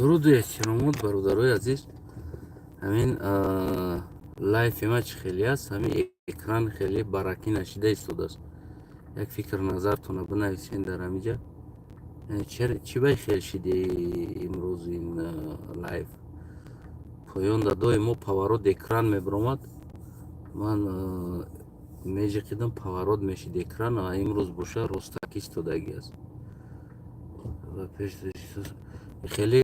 Дуруду эҳтиромот, бародарои азиз. Ҳамин лайфи ма чӣ хеле аст? Ҳамин экран хеле баракӣ нашида истодааст. Як фикр назартона бинависен дар ҳамиҷа. Чӣ бай хел шиди имрӯз ин лайф? Поён да доимо поворот экран мебиромад. Ман меҷиқидам, поворот мешид экран, а имрӯз боша ростакӣ истодагӣ аст. Хеле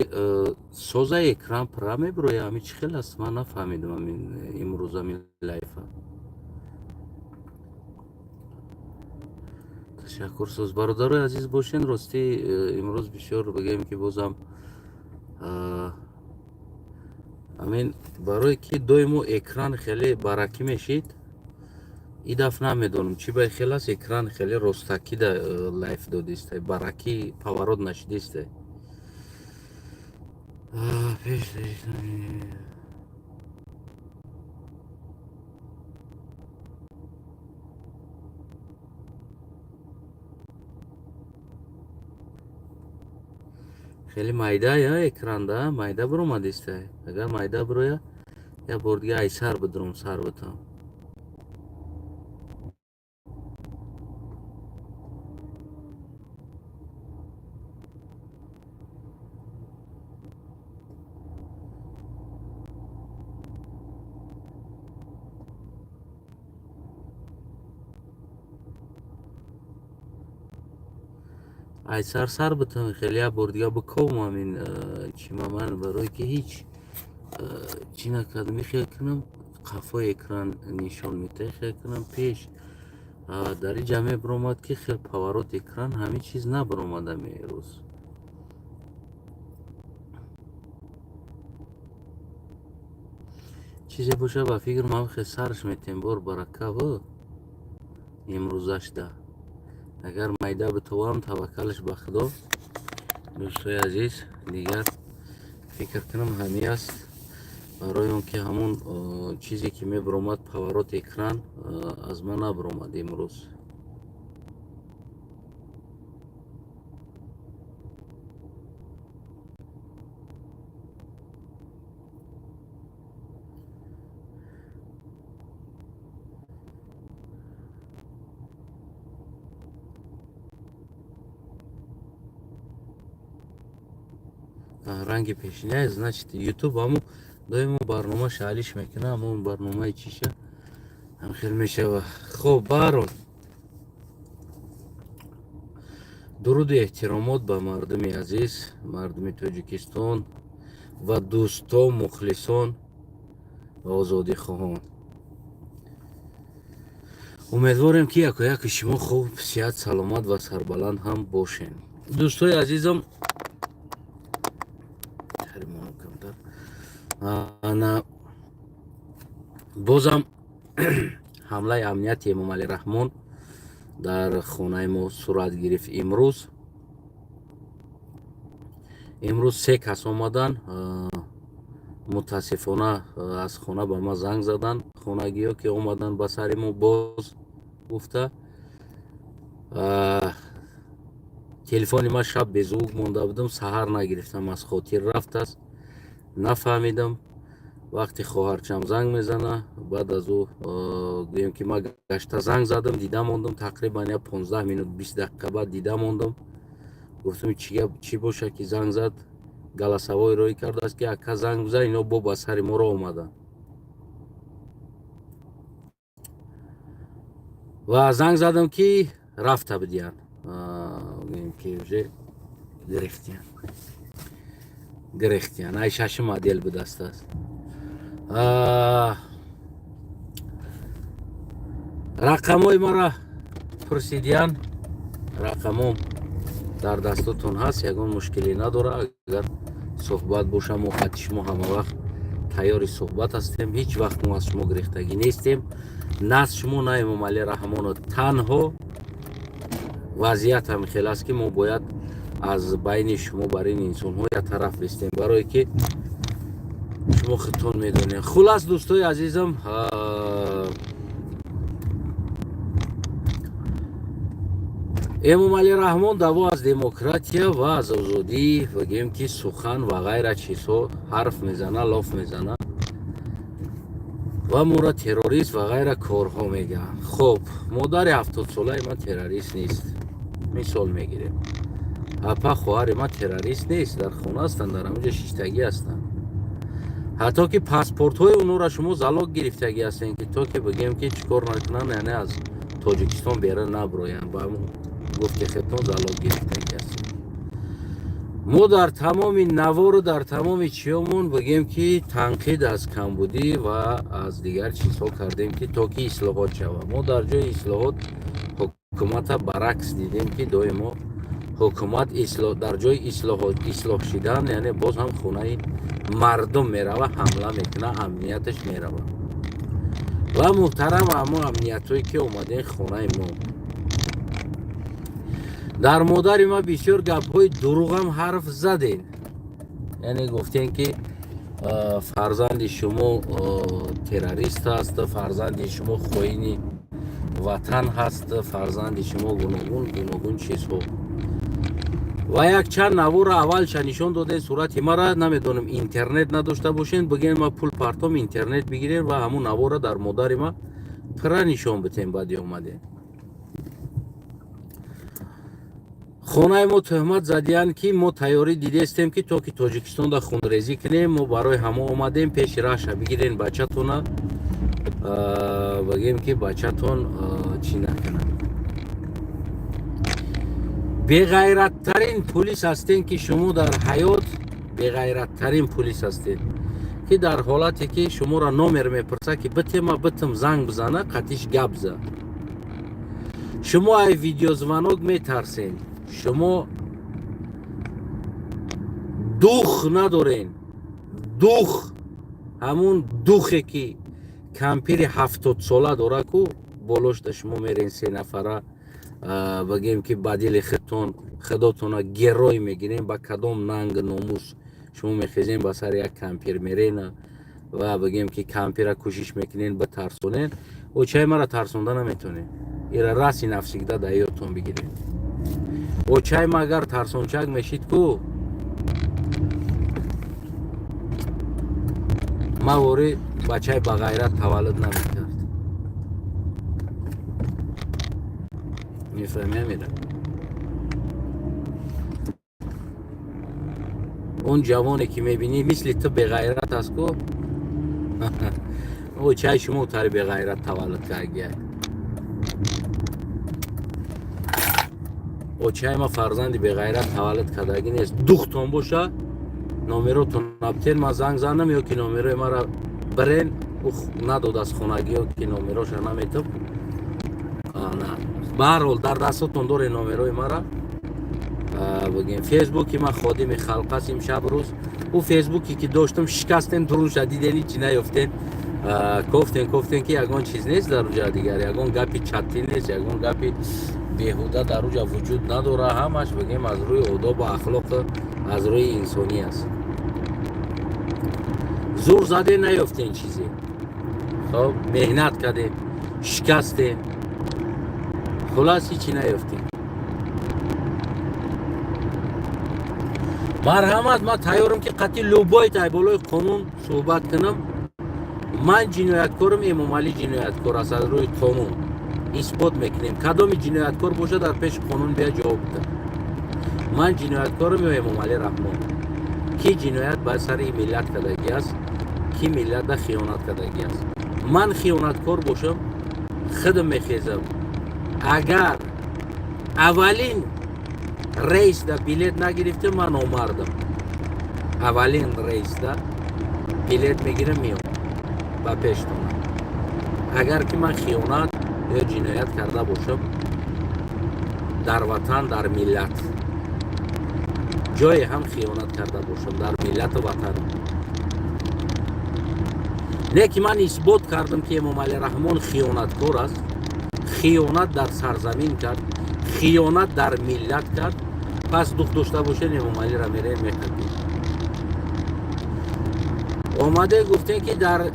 соза экран пурра мебирояд. Ҳамин чӣ хел аст, ман нафаҳмидам ҳамин имрӯз ҳамин лайфа. Ташаккур, соз, бародарои азиз, бошен. Ростӣ, имрӯз бисёр бигӯем, ки бозам ҳамин барое ки доимо экран хеле баракӣ мешид, и дафъ намедонам, чӣ бай хел аст, экран хеле ростакӣ да лайф додистай, баракӣ поворот нашидистай. Пеш хеле майда я экран да майда биромадистай. Агар майда бироя, як бор дига ай сар бидурам, сар битам. Ай сар сар битам, хеле як бор дига бикобам ҳамин чима. Ман барое ки ҳеҷ чӣ накардам, хел кунам, қафои экран нишон медиҳад, хел кунам, пеш дар ин ҷа мебиромад, ки хел поворот экран, ҳамин чиз набиромад ҳамин рӯз. Чизе боша, ба фикр ман хел сарш метем, бор барака бо имрӯзашда. Агар майда битовам, таваккалаш ба Худо. Дӯстои азиз, дигар фикр кунам ҳамин аст, барои он ки ҳамон чизе ки мебиромад, поворот экран, аз ман набиромад имрӯз. Ранги пешина, значит, Ютуб ҳамун доимо барномаша алиш мекуна, ҳамон барномаи чиша ҳам хел мешава. Хоб, баҳрол, дуруду эҳтиромот ба мардуми азиз, мардуми Тоҷикистон ва дӯстон, мухлисон ва озодихоҳон. Умедворем, ки якояки шумо хуб, сиҳат, саломат ва сарбаланд ҳам бошед. Дӯстои азизам, ана бозам ҳамлаи амнияти Эмомалӣ Раҳмон дар хонаи мо сурат гирифт имрӯз. Имрӯз се кас омаданд. Мутаассифона, аз хона ба ман занг заданд хонагиҳо, ки омаданд ба сари мо боз гуфта. Телефони ман шаб беззвук монда будам, саҳар нагирифтам, аз хотир рафтааст, нафаҳмидам. Вақти хоҳарчам занг мезана, баъд аз ӯ гӯем, ки ман гашта занг задам, дида мондам, тақрибан як 15 минут, 20 дақиқа баъд дида мондам. Гуфтам, чӣ боша, ки занг зад? Голосовой роӣ кардааст, ки ака, занг бизан, ино бо ба сари моро омаданд. Ва занг задам, ки рафта будиянд, гӯем, ки уже гирифтиянд, гирехтиян. Ай шашум отдел будастааст. Рақамҳои маро пурсидиян, рақамом дар дастотон ҳаст, ягон мушкиле надора. Агар суҳбат боша, мо хати шумо ҳама вақт тайёри суҳбат ҳастем. Ҳеҷ вақт мо аз шумо гирифтагӣ нестем, на аз шумо, на Эмомалӣ Раҳмоно. Танҳо вазъият ҳам хел аст, ки мо бояд аз байни шумо бар ин инсонҳо як тараф бистем, барое ки шумо худтон медонед. Хулас, дӯстои азизам, Эмомалӣ Раҳмон даъво аз демократия ва аз озодӣ, бигем ки сухан ва ғайра чизҳо ҳарф мезана, лоф мезана ва моро террорист ва ғайра корҳо мегӯянд. Хуб, модари 70-солаи ман террорист нест, мисол мегирем. Апа, хоҳари ман террорист нест, дар хона ҳастанд, дар ҳамонҷо шиштагӣ ҳастанд. Ҳатто ки паспортҳои онҳоро шумо залог гирифтагӣ ҳастем, ки то ки бигем ки чӣ кор накунанд, яъне аз Тоҷикистон берун наброянд, ба гуфти худтон залог гирифтагӣ ҳастем. Мо дар тамоми навору дар тамоми чиёмон, бигем ки танқид аз камбудӣ ва аз дигар чизҳо кардем, ки то ки ислоҳот шавад. Мо дар ҷои ислоҳот ҳукумата баръакс дидем, ки доимо ҳукумат дар ҷои ислоҳ шидан, яъне боз ҳам хонаи мардум мерава, ҳамла мекуна, амнияташ мерава. Ва муҳтарам, ҳамо амниятҳое ки омадем хонаи мо, дар модари ма бисёр гапҳои дурӯғам ҳарф задем, яъне гуфтем ки фарзанди шумо террорист аст, фарзанди шумо хоини ватан ҳаст, фарзанди шумо гуногун гуногун чизҳо. Ва якчанд наворро аввалша нишон додем, сурати мара. Намедонам, интернет надошта бошен, бигӯен, ма пул партом, интернет бигирем ва ҳамун наворро дар модари ма пира нишон битем. Баъди омадем хонаи мо, тӯҳмат задиянд, ки мо тайёрӣ дидестем, ки то ки Тоҷикистонда хунрезӣ кунем. Мо барои ҳамо омадем, пеши раҳша бигирен бачатона, бигем ки бачатон чӣ накунад. Беғайраттарин пулис ҳастен, ки шумо дар ҳаёт беғайраттарин пулис ҳастед, ки дар ҳолате ки шуморо номер мепурсад, ки битема битм, занг бизана, қатиш гап зад. Шумо ай видеозвонок метарсен, шумо дух надорен, дух, ҳамун духе ки кампири 70-сола дора ку болошда. Шумо мерен се нафара, бигем ки ба дили худтон худотона герой мегирем. Ба кадом нанг номус шумо мехезем, ба сари як кампир мерена ва бигем ки кампира кӯшиш мекунен битарсонен? Очаи мара тарсонда наметонем, ира раз и навсегда да ёдтон бигирем. Очаи ма агар тарсончак мешид ку, ма вори бачаи бағайрат таваллуд намекард. Мефаҳми, амира? Он ҷавоне ки мебинӣ, мисли ту беғайрат аст ку, очаи шумо тари беғайрат таваллуд кардия. Очаи ма фарзанди беғайрат таваллуд кардагӣ нест. Духтон боша, номеротон абтен, ма занг занам, ё ки номерои мара бирен. Надод аз хонагиё, ки номероша наметуб. Баҳарҳол, дар дастотон доре номерои мара. Бигем, фейсбуки ман ходими халқ аст. Имшаб рӯз ӯ фейсбуке ки доштам, шикастем, дурунша диден, ҳичи наёфтен. Кофтен, кофтен, ки ягон чиз нест дар уҷа, дигар ягон гапи чаттӣ нест, ягон гапи беҳуда дар уҷа вуҷуд надора. Ҳамаш, бигем, аз рӯи одобу ахлоқ, аз рӯи инсонӣ аст. Зур заде, наёфтен чизе. Хоб, меҳнат кардем, шикастем, хулас, ҳичи наёфтем. Марҳамат, ман тайёрам, ки қатъи любой тай болои қонун суҳбат кунам. Ман ҷинояткорам, Эмомалӣ ҷинояткор аст, аз рӯи қонун исбот мекунем. Кадоми ҷинояткор бошад, дар пеши қонун бия ҷавоб бида. Ман ҷинояткорам ё Эмомалӣ Раҳмон? Ки ҷиноят ба сари миллат кардагӣ аст, ки миллатда хиёнат кардагӣ аст? Ман хиёнаткор бошам, худам мехезам. Агар аввалин рейсда билет нагирифтем, ман омардам. Аввалин рейсда билет мегирам, меом ба пештона, агар ки ман хиёнат ё ҷиноят карда бошам дар ватан, дар миллат, ҷое ҳам хиёнат карда бошам дар миллату ватан. Не ки ман исбот кардам, ки Эмомалӣ Раҳмон хиёнаткор аст, хиёнат дар сарзамин кард, хиёнат дар миллат кард. Пас дух дошта бошед, Эмомалиро мерем, мекардем. Омаде гуфтем, ки дар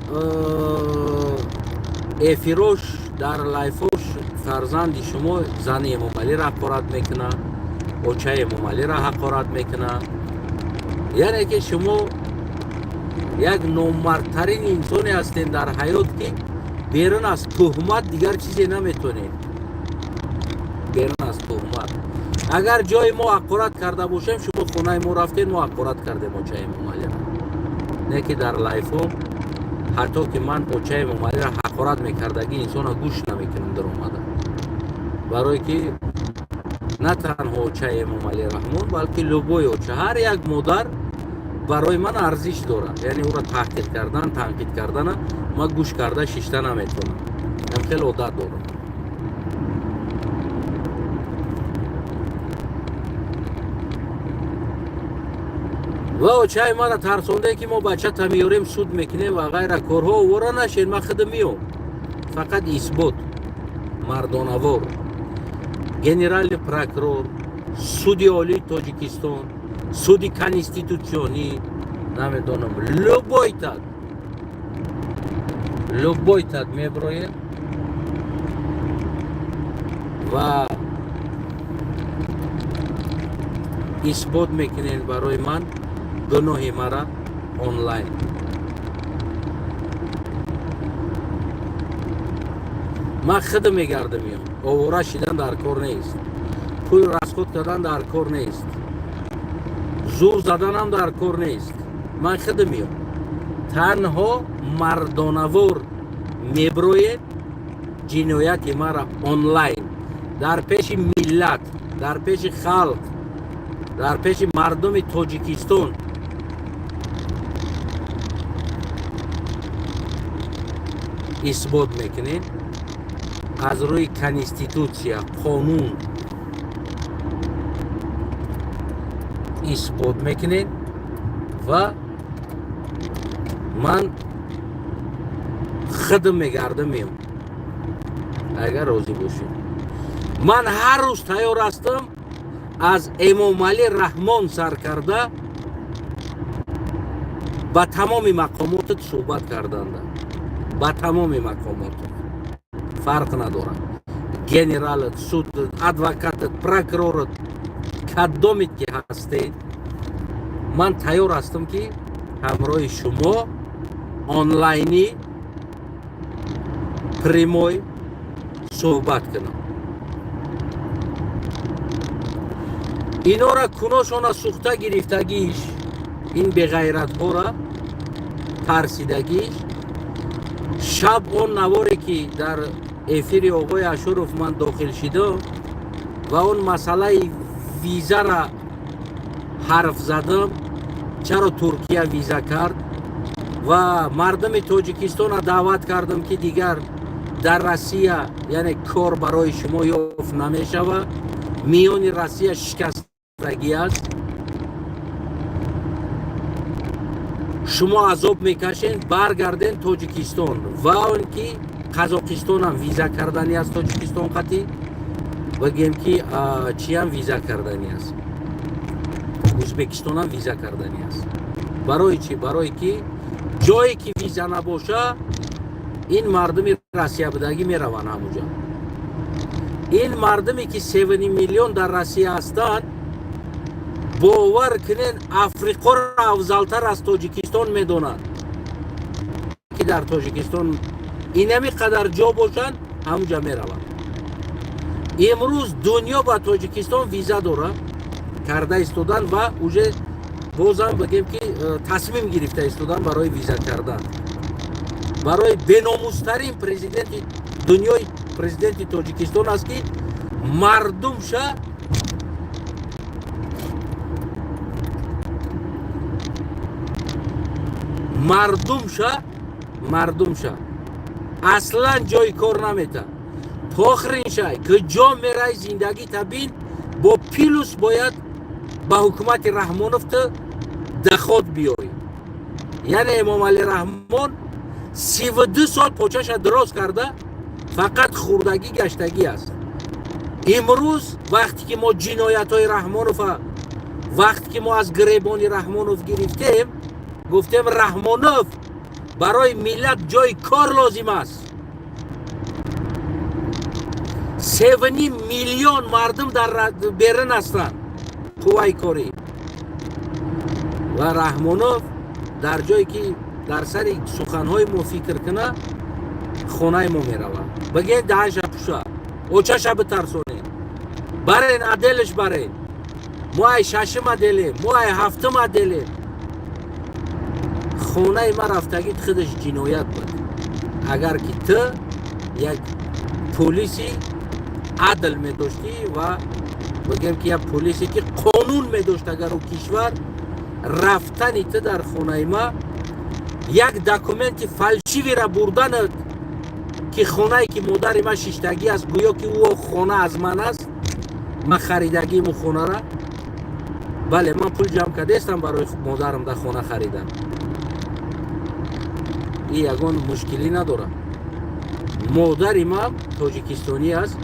эфирош Дар лайфош фарзанди шумо зани Эмомалиро ҳақорат мекунад, очаи Эмомалиро ҳақорат мекунад. Яъне ки шумо як номардтарин инсоне ҳастед дар ҳаёт, ки берун аз туҳмат дигар чизе наметонед. Берун аз туҳмат. Агар ҷои мо ҳақорат карда бошем, шумо хонаи мо рафтед, мо ҳақорат кардем очаи Эмомалиро. Не ки дар лайфҳо, ҳатто ки ман очаи Эмомалиро ҳақорат мекардагӣ инсонро гӯш намекунам даромада, барое ки на танҳо очаи Эмомалӣ Раҳмон, балки любой оча, ҳар як модар барои ман арзиш дорад. Яъне ӯро таҳқир кардан, танқид кардана ман гӯш карда шишта наметавонам. Ам хеле одат дорам. Ва очаи мара тарсонде, ки мо бачата меёрем, суд мекунем ва ғайра корҳо. Овора нашед, ман худам меём. Фақат исбот мардонавор: генеральный прокурор, Суди олии Тоҷикистон, Суди конститутсионӣ, намедонам, любой тат меброед ва исбот мекунед барои ман гуноҳи мара онлайн. Ман худам мегардам, меём. Овора шидан дар кор нест, пул расход кардан дар кор нест, зур заданам дар кор нест. Ман худам меём. Танҳо мардонавор меброед, ҷинояти мара онлайн дар пеши миллат, дар пеши халқ, дар пеши мардуми Тоҷикистон исбот мекунед, аз рӯи конститутсия, қонун исбот мекунед ва ман худам мегардам, меём, агар розӣ бошед. Ман ҳар рӯз тайёр ҳастам, аз Эмомалӣ Раҳмон сар карда ба тамоми мақомотат суҳбат карданда. Ба тамоми мақомотат, фарқ надорад, генералат, судат, адвокатат, прокурорат, кадомит ки ҳастед, ман тайёр ҳастам, ки ҳамроҳи шумо онлайнӣ прямой суҳбат кунам. Инора куношона сӯхта гирифтагиш, ин беғайратҳора тарсидагиш. Шаб он наворе, ки дар эфири оғои Ашуров ман дохил шидам ва он масъалаи визара ҳарф задам, чаро Туркия виза кард ва мардуми Тоҷикистонро даъват кардам, ки дигар дар Россия, яъне кор барои шумо ёфт намешавад, миёни Россия шикастагӣ аст, шумо азоб мекашед, баргарден Тоҷикистон. Ва он ки Қазоқистонам виза кардани аст, Тоҷикистон қатӣ бигем, ки чиам виза кардани аст, Ӯзбекистонам виза кардани аст. Барои чӣ? Барое ки ҷое ки виза набоша, ин мардуми Россия будагӣ мераванд ҳамуҷа. Ин мардуме, ки 3,5 миллион дар Россия ҳастанд, бовар кунед, Африқоро афзалтар аз Тоҷикистон медонанд. Ки дар Тоҷикистон инами қадар ҷо бошанд, ҳамуҷа мераванд. Имрӯз дунё ба Тоҷикистон виза дорад карда истодан ва уже бозам бигем, ки тасмим гирифта истодан барои виза кардан. Барои беномустарин президенти дунёи президенти Тоҷикистон аст, ки мардумша аслан ҷои кор намета. Похриншай, ки ҷо мерай, зиндагӣ табин бо плюс бояд ба ҳукумати Раҳмонов ту доход биёрӣ. Яъне Эмомалӣ Раҳмон 32 сол почаша дароз карда, фақат хӯрдагӣ гаштагӣ аст. Имрӯз вақте ки мо ҷиноятҳои Раҳмонова, вақте ки мо аз гиребони Раҳмонов гирифтем, гуфтем: «Раҳмонов, барои миллат ҷои кор лозим аст». 3,5 миллион мардум дар берун ҳастанд, қувваи корӣ. Ва Раҳмонов дар ҷое ки дар сари суханҳои мо фикр куна, хонаи мо меравад. Бигӯед, даҳанша пуша, очаша битарсонед, барен отделш, барен. Мо ай шашим отделем, мо ай ҳафтум отделем. Хонаи ма рафтагӣ худаш ҷиноят буд. Агар ки ту як полиси адл медоштӣ ва бигем ки як полисе ки қонун медошт, агар ӯ кишвар, рафтани ту дар хонаи ма, як документи фальшивыйра бурданат, ки хонае ки модари ма шиштагӣ аст, гӯё ки ӯ хона аз ман аст, ман харидагиму хонара. Бале, ман пул ҷамъ кардастам барои модарам дар хона харидан, и ягон мушкилӣ надорад. Модари ман тоҷикистонӣ аст,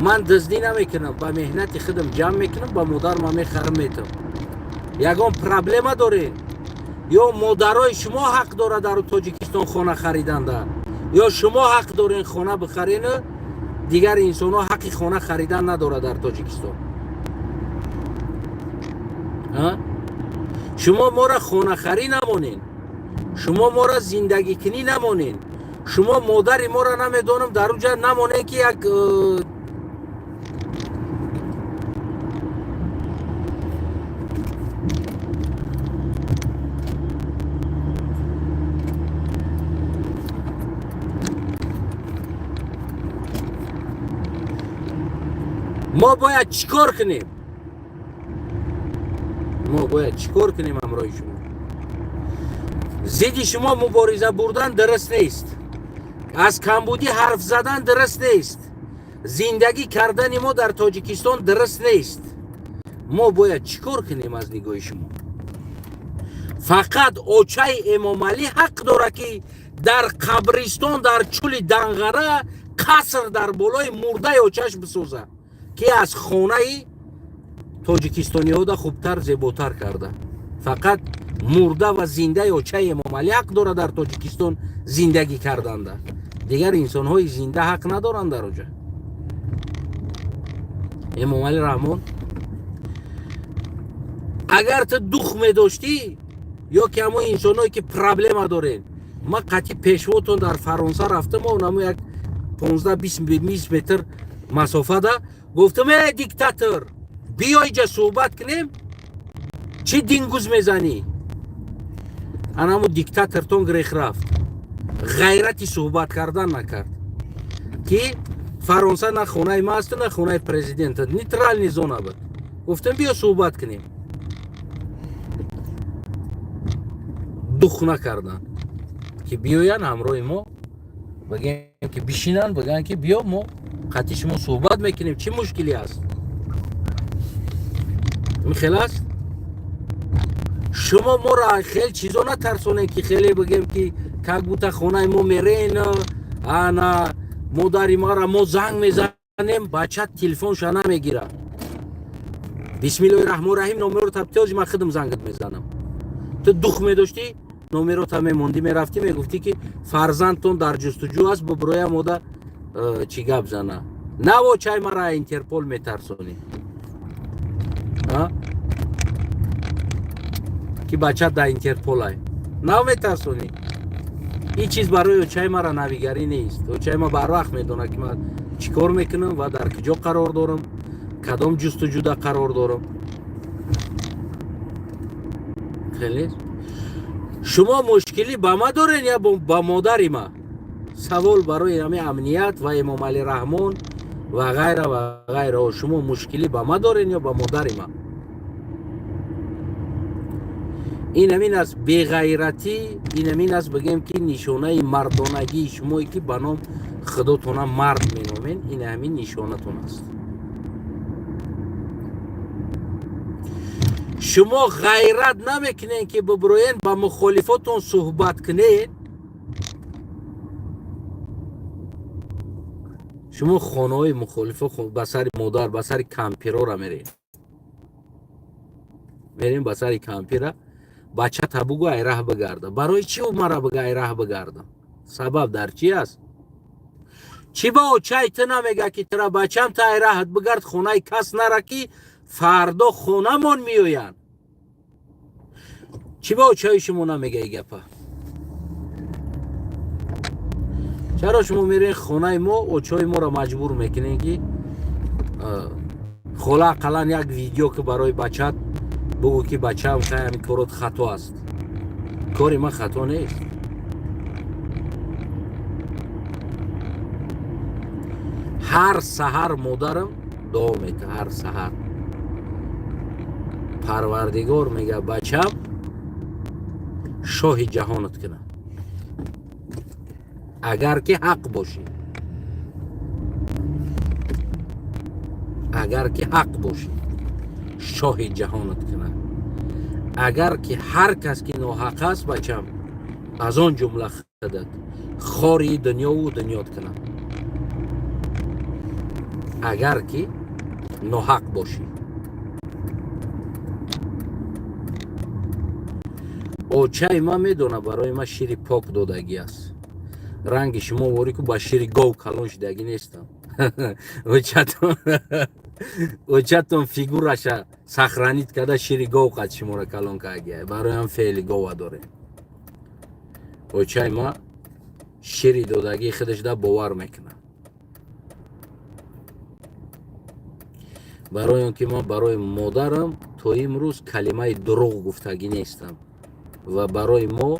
ман дуздӣ намекунам, ба меҳнати худам ҷамъ мекунам, ба модарма мехарам, метам. Ягон проблема доред? Ё модарои шумо ҳақ дорад дар Тоҷикистон хона хариданда, ё шумо ҳақ дорен хона бихарену дигар инсонҳо ҳаққи хона харидан надорад дар Тоҷикистон? Шумо моро хонахарӣ намонен, шумо моро зиндагикунӣ намонен, шумо модари моро намедонам дар уҷа намонен, ки як мо бояд чӣ кор кунем? Мо бояд чӣ кор кунем ҳамроҳи шумо? Зидди шумо мубориза бурдан дуруст нест, аз камбудӣ ҳарф задан дуруст нест, зиндагӣ кардани мо дар Тоҷикистон дуруст нест. Мо бояд чӣ кор кунем аз нигоҳи шумо? Фақат очаи Эмомалӣ ҳақ дорад, ки дар қабристон, дар чӯли Данғара қаср дар болои мурдаи очаш бисозад, ки аз хонаи тоҷикистониҳода хубтар, зеботар карда. Фақат мурда ва зиндаи очаи Эмомалӣ ҳақ дорад дар Тоҷикистон зиндагӣ карданда, дигар инсонҳои зинда ҳақ надоранд дар оҷа. Эмомалӣ Раҳмон, агар ту дух медоштӣ ё ки ҳамон инсонҳое ки проблема дорен, ма қатъи пешвотон дар Фаронса рафтам, онамо як 15-20 метр масофада гуфтам: «Э, диктатор, биё иҷа суҳбат кунем, чӣ дингуз мезанӣ?» Анамо диктатортон грех рафт, ғайрати суҳбат кардан накард, ки Фаронса на хонаи ма асту, на хонаи президента, нейтральный зона буд. Гуфтам: «Биё суҳбат кунем». Дух накарданд, ки биёянд ҳамроҳи мо, бигӯем ки бишинанд, бигӯянд ки биё, мо қатъи шумо суҳбат мекунем, чӣ мушкиле аст? Хел аст. Шумо моро хел чизо натарсонем, ки хеле бигем, ки как будто хонаи мо мерен, ана модари мара мо занг мезанем, бача телефонша намегирад. Бисмиллоҳи раҳмони раҳим, номеро табтиёзи ман худам зангат мезанам. Ту дух медоштӣ, номерота мемондӣ, мерафтӣ, мегуфтӣ, ки фарзандтон дар ҷустуҷӯ аст, буброям ода чӣ гап зана. Наво чай мара Интерпол метарсонӣ, ки бача дар Интерполай, нав метарсонӣ. Ин чиз барои очаи мара навигарӣ нест. Очаи ма барвақт медонад, ки ман чӣ кор мекунам ва дар куҷо қарор дорам, кадом ҷустуҷӯда қарор дорам. Хеле шумо мушкилӣ ба ма дорен ё ба модари ма? Савол барои ҳами амният ва Эмомалӣ Раҳмон ва ғайра ва ғайраҳо: шумо мушкилӣ ба ма дорен ё ба модари ма? Ин ҳамин аст беғайратӣ, ин ҳамин аст, бигем, ки нишонаи мардонагии шумое, ки ба ном худотона мард меномен, ин ҳамин нишонатон аст. Шумо ғайрат намекунед, ки бибироен, ба мухолифотон суҳбат кунед. Шумо хонаҳои мухолифо, ба сари модар, ба сари кампирора мерем, мерем ба сари кампира. Бачата бугӯ, ай раҳ бигарда. Барои чӣ мара бига, ай раҳ бигардам? Сабаб дар чӣ аст? Чӣ ба очаи ту намега, ки тура, бачам, та ай раҳат бигард, хонаи кас нара, ки фардо хонамон меоянд? Чӣ ба очаи шумо намега и гапа? Чаро шумо мерен хонаи мо, очои моро маҷбур мекунем, ки хола, ақаллан як видео, ки барои бачат бугӯ, ки бачаам, хай, ҳамин корот хато аст? Кори ман хато нест. Ҳар саҳар модарам дуо мекунад, ҳар саҳар: «Парвардигор, — мега, — бачам шоҳи ҷаҳонат кунад, агар ки ҳақ бошӣ, агар ки ҳақ бошӣ, шоҳи ҷаҳонат кунад. Агар ки ҳар кас ки ноҳақ аст, бачам, аз он ҷумла худат, хори дунёву дунёт кунад, агар ки ноҳақ бошӣ». Очаи ман медонад, барои ман шири пок додагӣ аст. Ранги шумо ворӣ ку ба шири гов калон шидагӣ нестам. Очатон фигураша сохранить карда, шири гов қад шуморо калон кардагия. Барои ҳам феъли гова дорем. Очаи ма шири додагии худашда бовар мекунад, барои он ки ман барои модарам то имрӯз калимаи дурӯғ гуфтагӣ нестам. Ва барои мо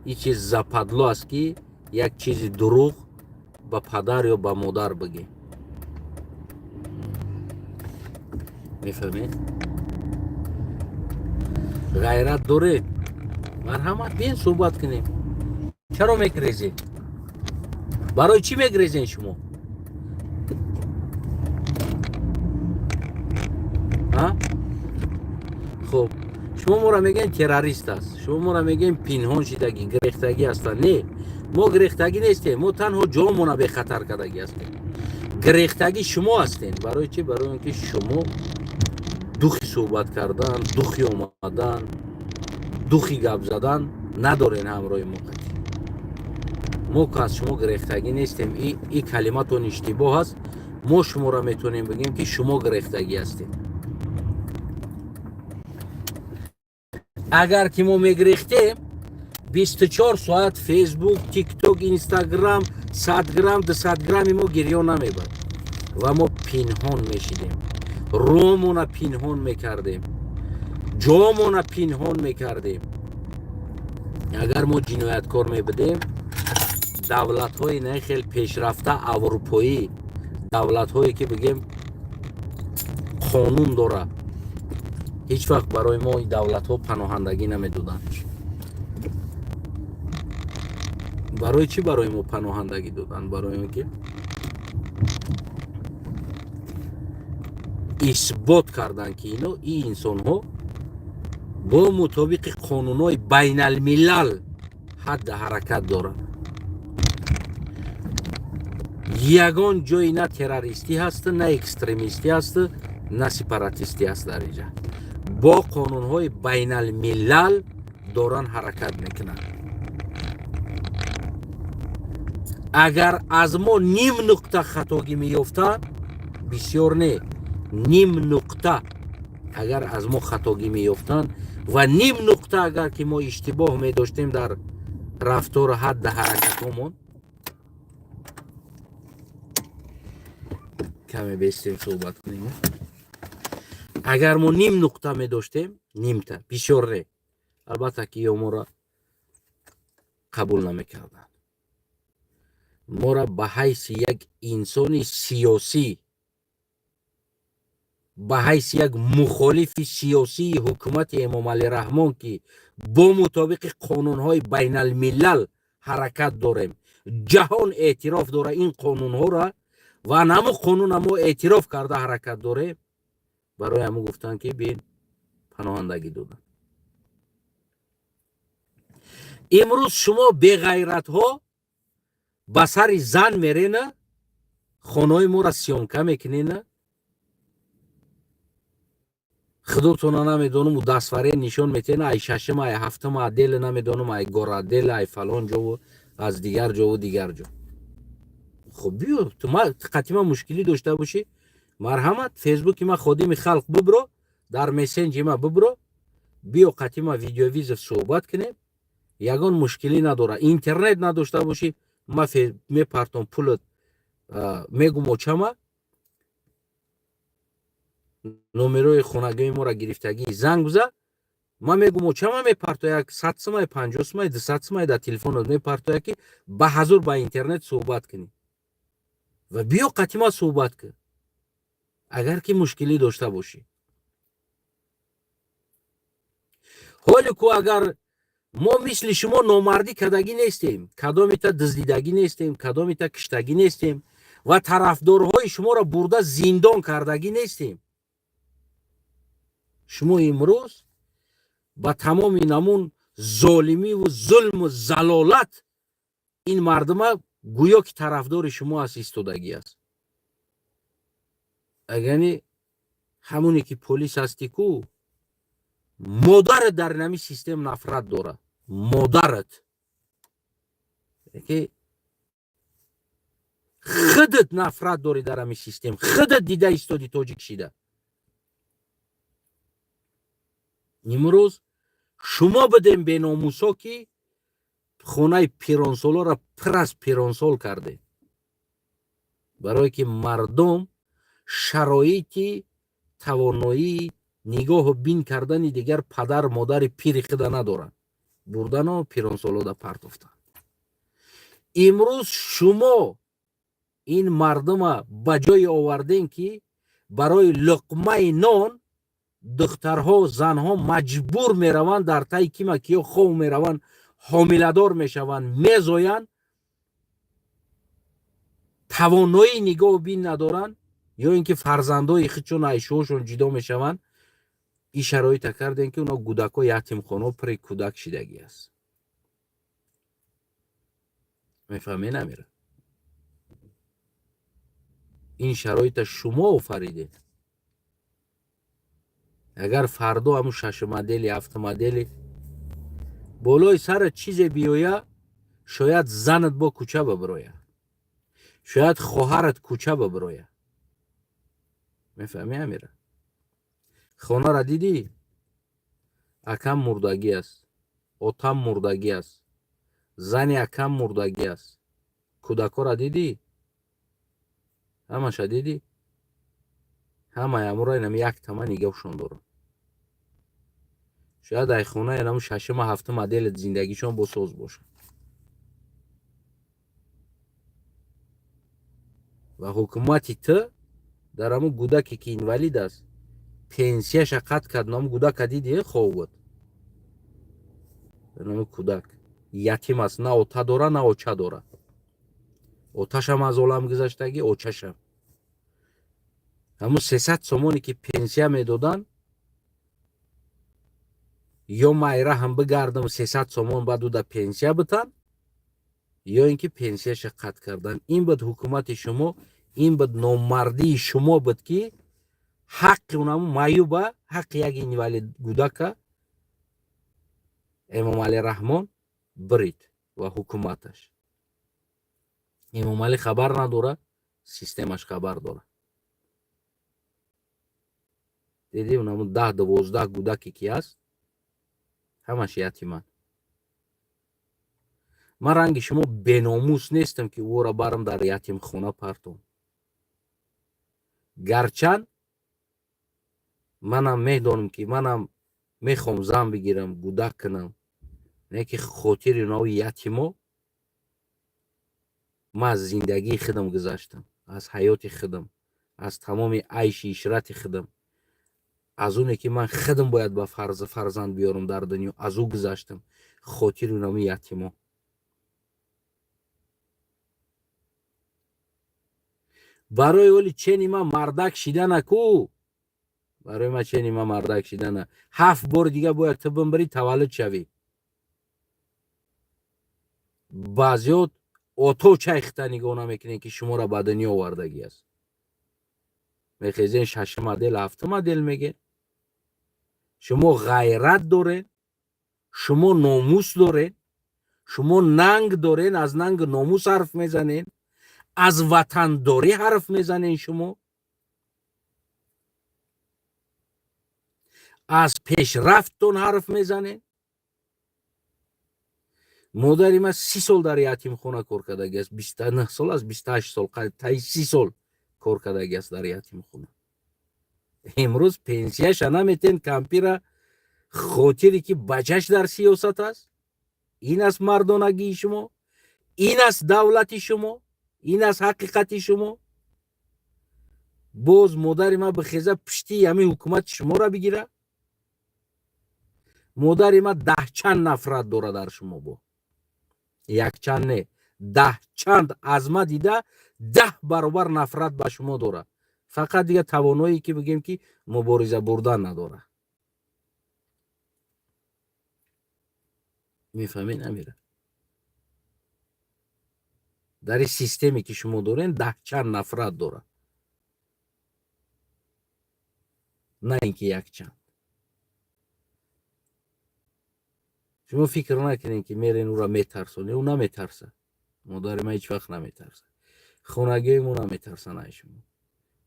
ин чиз западло аст, ки як чизи дурӯғ ба падар ё ба модар бигем. Мефаҳмед? Ғайрат доред, марҳамат, биен, суҳбат кунем. Чаро мегрезед? Барои чӣ мегрезен шумо? А хуб, шумо моро мегӯен террорист аст, шумо моро мегӯен пинҳон шидагӣ, гирехтагӣ ҳастанд. Не, мо гирехтагӣ нестем, мо танҳо ҷомона бехатар кардагӣ ҳастем. Гирехтагӣ шумо ҳастем. Барои чӣ? Барои он ки шумо духи суҳбат кардан, духи омадан, духи гап задан надорен ҳамроҳи мо. Қатӣ мо ку аз шумо гирехтагӣ нестем. И калиматон иштибоҳ аст. Мо шуморо метавонем бигӯем, ки шумо гирехтагӣ ҳастед. Агар ки мо мегирехтем, 24 соат Фейсбук, Тикток, Инстаграм, 100 грамм, 200 грамми мо гирён намебад ва мо пинҳон мешидем, рӯмона пинҳон мекардем, ҷомона пинҳон мекардем. Агар мо ҷинояткор мебудем, давлатҳои на хел пешрафта, аврупоӣ, давлатҳое ки бигем қонун дорад, ҳеҷ вақт барои мо давлатҳо паноҳандагӣ намедоданд. Барои чӣ барои мо паноҳандагӣ доданд? Барои он ки исбот карданд, ки ино, ин инсонҳо бо мутобиқи қонунҳои байналмилал ҳадда ҳаракат доранд. Ягон ҷои на террористӣ ҳасту, на экстремистӣ ҳасту, на сепаратистӣ ҳаст. Дар инҷа бо қонунҳои байналмилал доранд ҳаракат мекунанд. Агар аз мо ним нуқта хатогӣ меёфтанд, бисёр не, ним нуқта агар аз мо хатогӣ меёфтанд ва ним нуқта агар ки мо иштибоҳ медоштем дар рафтору ҳадда ҳаракатҳомон. Каме бестем, суҳбат кунем. Агар мо ним нуқта медоштем, нимта, бисёр не, албатта ки ё моро қабул намекарданд. Моро ба ҳайси як инсони сиёсӣ, ба ҳайси як мухолифи сиёсии ҳукумати Эмомалӣ Раҳмон, ки бо мутобиқи қонунҳои байналмилал ҳаракат дорем, ҷаҳон эътироф дора ин қонунҳоро ва ҳамун қонуна мо эътироф карда ҳаракат дорем, барои ҳамун гуфтанд, ки бин, паноҳандагӣ доданд. Имрӯз шумо беғайратҳо ба сари зан мерена, хонаҳои моро съёмка мекунена, худотона намедонам, дастфаре нишон метена, ай шашум, ай ҳафтум отдел, намедонам, ай горотдел, ай фалон ҷову аз дигар ҷову дигар ҷо. Хуб, биё, қати ма мушкилӣ дошта бошӣ, марҳамат, фейсбуки ма «Ходими халқ» бибро, дар мессенҷери ма бибро, биё, қати ма видеовызов суҳбат кунем, ягон мушкилӣ надора. Интернет надошта бошӣ, ма мепартом пулат, мегум очама номерои хонагии моро гирифтагӣ, занг биза, ман мегум очама мепартоя 100 сумай, 50 сумай, 200 сумай дар телефонот мепартоя, ки ба ҳазур ба интернет суҳбат кунӣ ва биё қати ма суҳбат кун, агар ки мушкилӣ дошта бошӣ. Ҳоле ку агар мо мисли шумо номардӣ кардагӣ нестем, кадомита дуздидагӣ нестем, кадомита киштагӣ нестем ва тарафдорҳои шуморо бурда зиндон кардагӣ нестем. Шумо имрӯз ба тамоми намун золимиву зулму залолат ин мардума гӯё ки тарафдори шумо аст, истодагӣ аст. Агани ҳамоне ки полис ҳастӣ ку, модарат дар нами систем нафрат дорад, модарат ки худат нафрат дорӣ дар ҳами систем, худат дида истоди тоҷик шида. Имрӯз шумо бидем беномусо, ки хонаи пиронсолоро пур аз пиронсол кардед, барое ки мардум шароити тавоноии нигоҳу бин кардани дигар падар модари пири худа надоранд, бурдану пиронсолода партофтанд. Имрӯз шумо ин мардума ба ҷое овардем, ки барои луқмаи нон духтарҳо, занҳо маҷбур мераванд дар таи кима киё хов мераванд, ҳомиладор мешаванд, мезоянд, тавоноии нигоҳу бин надоранд ё ин ки фарзандои худшон айшуҳошон ҷудо мешаванд. Ин шароита кардем, ки оно кӯдакҳо ятимхонаҳо пури кӯдак шидагӣ аст. Мефаҳме намера? Ин шароита шумо офаридед. Агар фардо ҳамун шашмодели, ҳафтмодели болои сарат чизе биёя, шояд занат бо кӯча бабироя, шояд хоҳарат кӯча бабироя. Мефаҳмӣ, Амира? Хонара дидӣ? Акам мурдагӣ аст, отам мурдагӣ аст, зани акам мурдагӣ аст. Кӯдакҳоро дидӣ? Ҳамаша дидӣ? Ҳамаи амуро инами як тама нигоҳшон дорам. Шояд ай хона инаму шашума, ҳафтум модели зиндагишон бо соз бошад. Ва ҳукумати ту дар ҳамун гудаке ки инвалид аст, пенсияша қатъ кард. Наму гудака диди? Хов буд. Наму кӯдак ятим аст, на ота дора, на оча дора. Оташам аз олам гузаштагӣ, очашам. Ҳамун 300 сомоне ки пенсия медоданд, ё майраҳам бигардам, 300 сомон баъд уда пенсия битан, ё ин ки пенсияша қатъ кардан. Ин буд ҳукумати шумо, ин буд номардии шумо буд, ки ҳаққи унаму маъюба, ҳаққи як инвалид гудака Эмомалӣ Раҳмон бирид ва ҳукуматаш. Эмомалӣ хабар надорад, системаш хабар дорад. Диди, унаму 10-12 гудаке ки ҳаст, ҳамаш ятиманд. Ман ранги шумо беномус нестам, ки ӯро барам дар ятимхона партом. Гарчанд манам медонам, ки манам мехоҳам зан бигирам, гудак кунам, не ки хотири нави ятимо ман аз зиндагии худам гузаштам, аз ҳаёти худам, аз тамоми айши ишрати худам, аз оне ки ман худам бояд ба фарзанд биёрам дар дунё, аз ӯ гузаштам хотири нави ятимо. Барои оли чени ман мардак шидана ку, барои ман чени ман мардак шидана ҳафт бори дига бояд ту бимбирӣ, таваллуд шавӣ. Баъзиёт ото чайхта нигоҳ намекунед, ки шуморо ба дунё овардагӣ аст. Мехезен, шашум модел, ҳафтум модел мегӯед. Шумо ғайрат доред, шумо номус доред, шумо нанг доред, аз нангу номус ҳарф мезанед. Аз ватандорӣ ҳарф мезанен шумо, аз пешрафттон ҳарф мезанен. Модари ман 30 сол дар ятимхона кор кардагиаст, 29 сол аст, 28 сол, таи 30 сол кор кардагиаст дар ятимхона. Имрӯз пенсияша наметен кампира, хотире ки бачаш дар сиёсат аст. Ин аст мардонагии шумо, ин аст давлати шумо, ин аст ҳақиқати шумо. Боз модари ман бихеза, пушти ҳамин ҳукумати шуморо бигира. Модари ман даҳчанд нафрат дорад дар шумо, бо якчанд не, даҳчанд, аз ма дида 10 баробар нафрат ба шумо дорад. Фақат дига тавоное ки бигем ки мубориза бурдан надорад. Мефаҳмед, амира? Дар ин системе ки шумо дорен, даҳчанд нафрат дорад, на ин ки якчанд. Шумо фикр накунед, ки мерен, ӯра метарсонед. Ӯ наметарсад. Модари ман ҳеҷ вақт наметарсад, хонагиҳои мо наметарсанд ай шумо.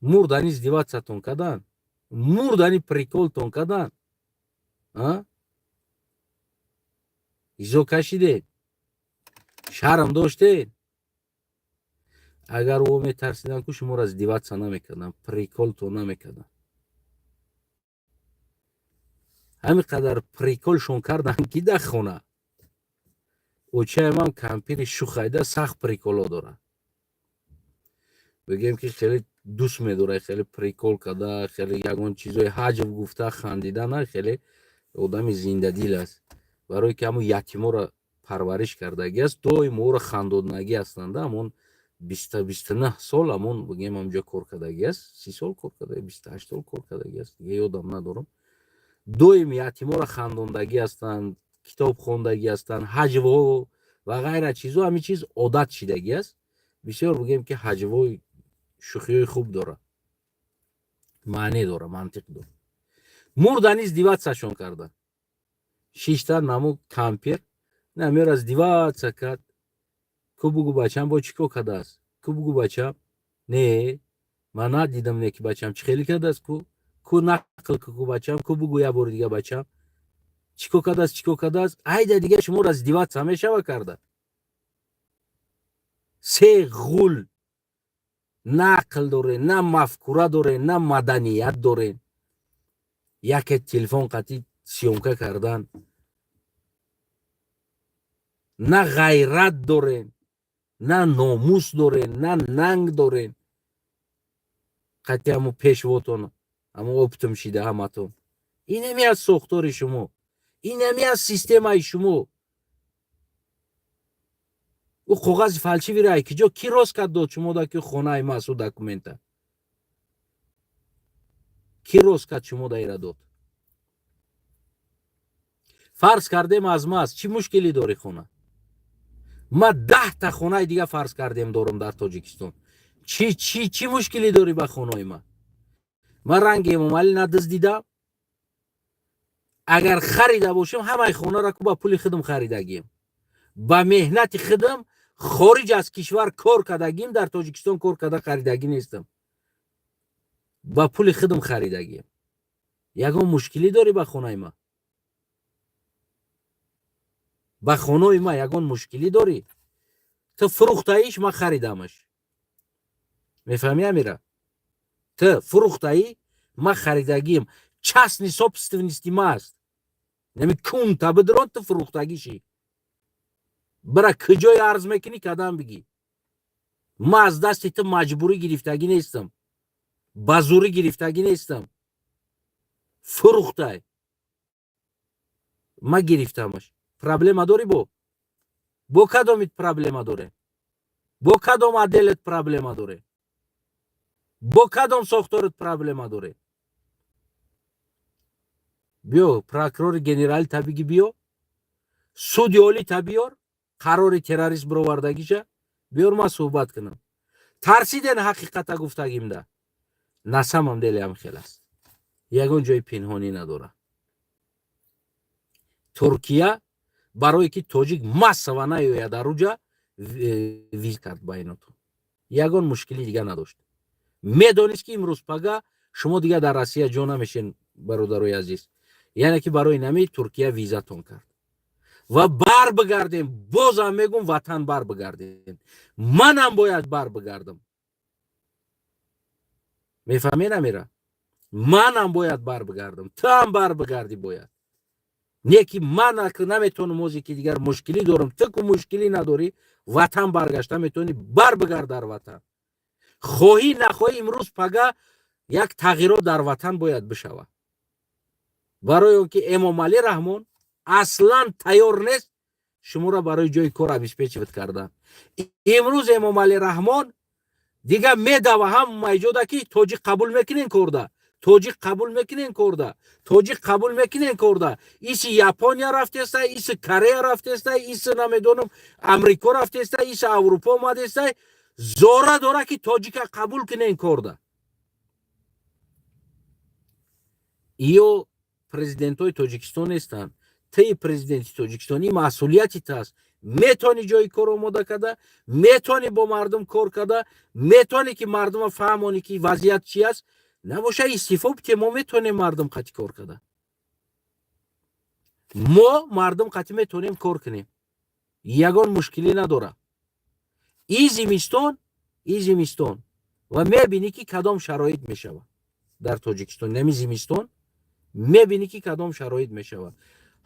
Мурдани издеваться тон кардан, мурдани прикол тон кардан, изо кашидед, шарм доштед. Агар ӯ метарсидан ку, шуморо издеваться намекарданд, прикол тон намекарданд. Ҳамин қадар прикол шон карданд, ки дар хона очаям ҳам кампири шухайда, сахт прикол о дорад. Бигем ки хеле дӯст медорад хеле прикол карда, хеле ягон чизои ҳаҷв гуфта хандидана. Хеле одами зиндадил аст, барое ки ҳамун ятиморо парвариш кардагиаст, доим ӯро хандоднагӣ ҳастанда. Ҳамон 29 сол, ҳамон бигем, ҳамҷо кор кардагиаст, 30 сол кор карда, 28 сол кор кардагиаст, дига ёдам надорам. Доим ятиморо хандондагӣ ҳастанд, китоб хондагӣ ҳастанд, ҳаҷвҳо ва ғайра чизо. Ҳамин чиз одат шидагӣ аст. Бисёр, бигем ки, ҳаҷвҳои шӯхиҳои хуб дорад, маъне дорад, мантиқ дорад. Мурдани издеваться шон кардан, шишта наму кампир намера издеваться кард: «Ку бугу, бачам бо чӣ кор кардааст? Ку бугу, бачам?» «Не, ман надидам, не ки бачам чӣ хеле кардааст. Ку, ку нақл ку, бачам, ку бугу як бори дига, бачам чӣ кор кардааст, чӣ кор кардааст?» Айда дига шуморо издеваться мешава карда. Се ғул на ақл дорен, на мафкура дорен, на маданият дорен. Яке телефон қатӣ съёмка кардан, на ғайрат дорен, на номус дорен, на нанг дорен. Қатъи ҳамо пешвотон, ҳамо оптом шида ҳаматон. Инами аз сохтори шумо, инами аз системаи шумо. Ӯ коғази фальшивый ра киҷо, ки рост кард дод шумо да, ки хонаи мас? Ӯ документ а ки рост кард шумо да ира дод? Фарз кардем, аз мас, чӣ мушкилӣ дорӣ? Хона ма 10-та хонаи дига, фарз кардем, дорам дар Тоҷикистон. Чӣ мушкилӣ дорӣ ба хонаи ма? Ман ранги Эмомалӣ надиздидам. Агар харида бошем, ҳамаи хонаро ку ба пули худам харидагием, ба меҳнати худам, хориҷ аз кишвар кор кардагим, дар Тоҷикистон кор карда харидагӣ нестам, ба пули худам харидагием. Ягон мушкилӣ дорӣ ба хонаи ма? Ба хонаи ма ягон мушкилӣ дорӣ? Ту фурӯхтаиш, ман харидамаш. Мефаҳмӣ, амира? Ту фурӯхтаӣ, ман харидагием, частный собственности ма аст. Нами кунта бидрон, ту фурӯхтагишӣ. Бира, куҷое арз мекунӣ, кадам бигӣ. Ма аз дасти ту маҷбурӣ гирифтагӣ нестам, ба зурӣ гирифтагӣ нестам. Фурӯхтай, ма гирифтамаш. Проблема дорӣ? Бо кадомит проблема доре? Бо кадом отдел ет проблема доре? Бо кадом сохторит проблема доре? Биё, прокурори генералӣ та биги, биё, суди олӣ та биёр, қарори террорист бировардагиша биёр, ман суҳбат кунам. Тарсиден ҳақиқата гуфтагимда? На самом деле ҳам хел аст, ягон ҷои пинҳонӣ надорад. Туркия барое ки тоҷик массово наёяд дар уҷа, виз кард байнотон. Ягон мушкили дига надошт. Медонист, ки имрӯз пага шумо дига дар Россия ҷо намешен, бародарои азиз. Яъне ки барои нами Туркия визатон кард. Ва бар бигардем, бозам мегум, ватан бар бигардем. Манам бояд бар бигардам, мефаҳме намера? Манам бояд бар бигардам, туам бар бигардӣ бояд. Не ки ман наметавонам, озе ки дигар мушкилӣ дорам, ту ку мушкилӣ надорӣ, ватан баргашта метавонӣ, бар бигард дар ватан. Хоҳӣ нахоҳӣ, имрӯз пага як тағйирот дар ватан бояд бишавад, барои он ки Эмомалӣ Раҳмон аслан тайёр нест шуморо барои ҷои кор обеспечивать кардан. Имрӯз Эмомалӣ Раҳмон дига медава ҳама иҷода, ки тоҷик қабул мекунен корда, тоҷик қабул мекунен корда, тоҷик қабул мекунен корда. Иси Япония рафтеста, иси Корея рафтеста, иси намедонам Амрико рафтеста, иси Аврупо омадеста, зора дора, ки тоҷика қабул кунен корда. Иё президентҳои Тоҷикистон нестанд. Тии президенти Тоҷикистон, ин масъулияти аст. Метавонӣ ҷои кор омода карда, метавонӣ бо мардум кор карда, метавонӣ ки мардума фаҳмонӣ, ки вазъият чи аст. Набоша, истеъфо бите. Мо метавонем мардум қатӣ кор карда, мо мардум қатӣ метавонем кор кунем, ягон мушкилӣ надора. И зимистон, и зимистон ва мебинӣ, ки кадом шароит мешавад дар Тоҷикистон. Нами зимистон мебинӣ, ки кадом шароит мешавад.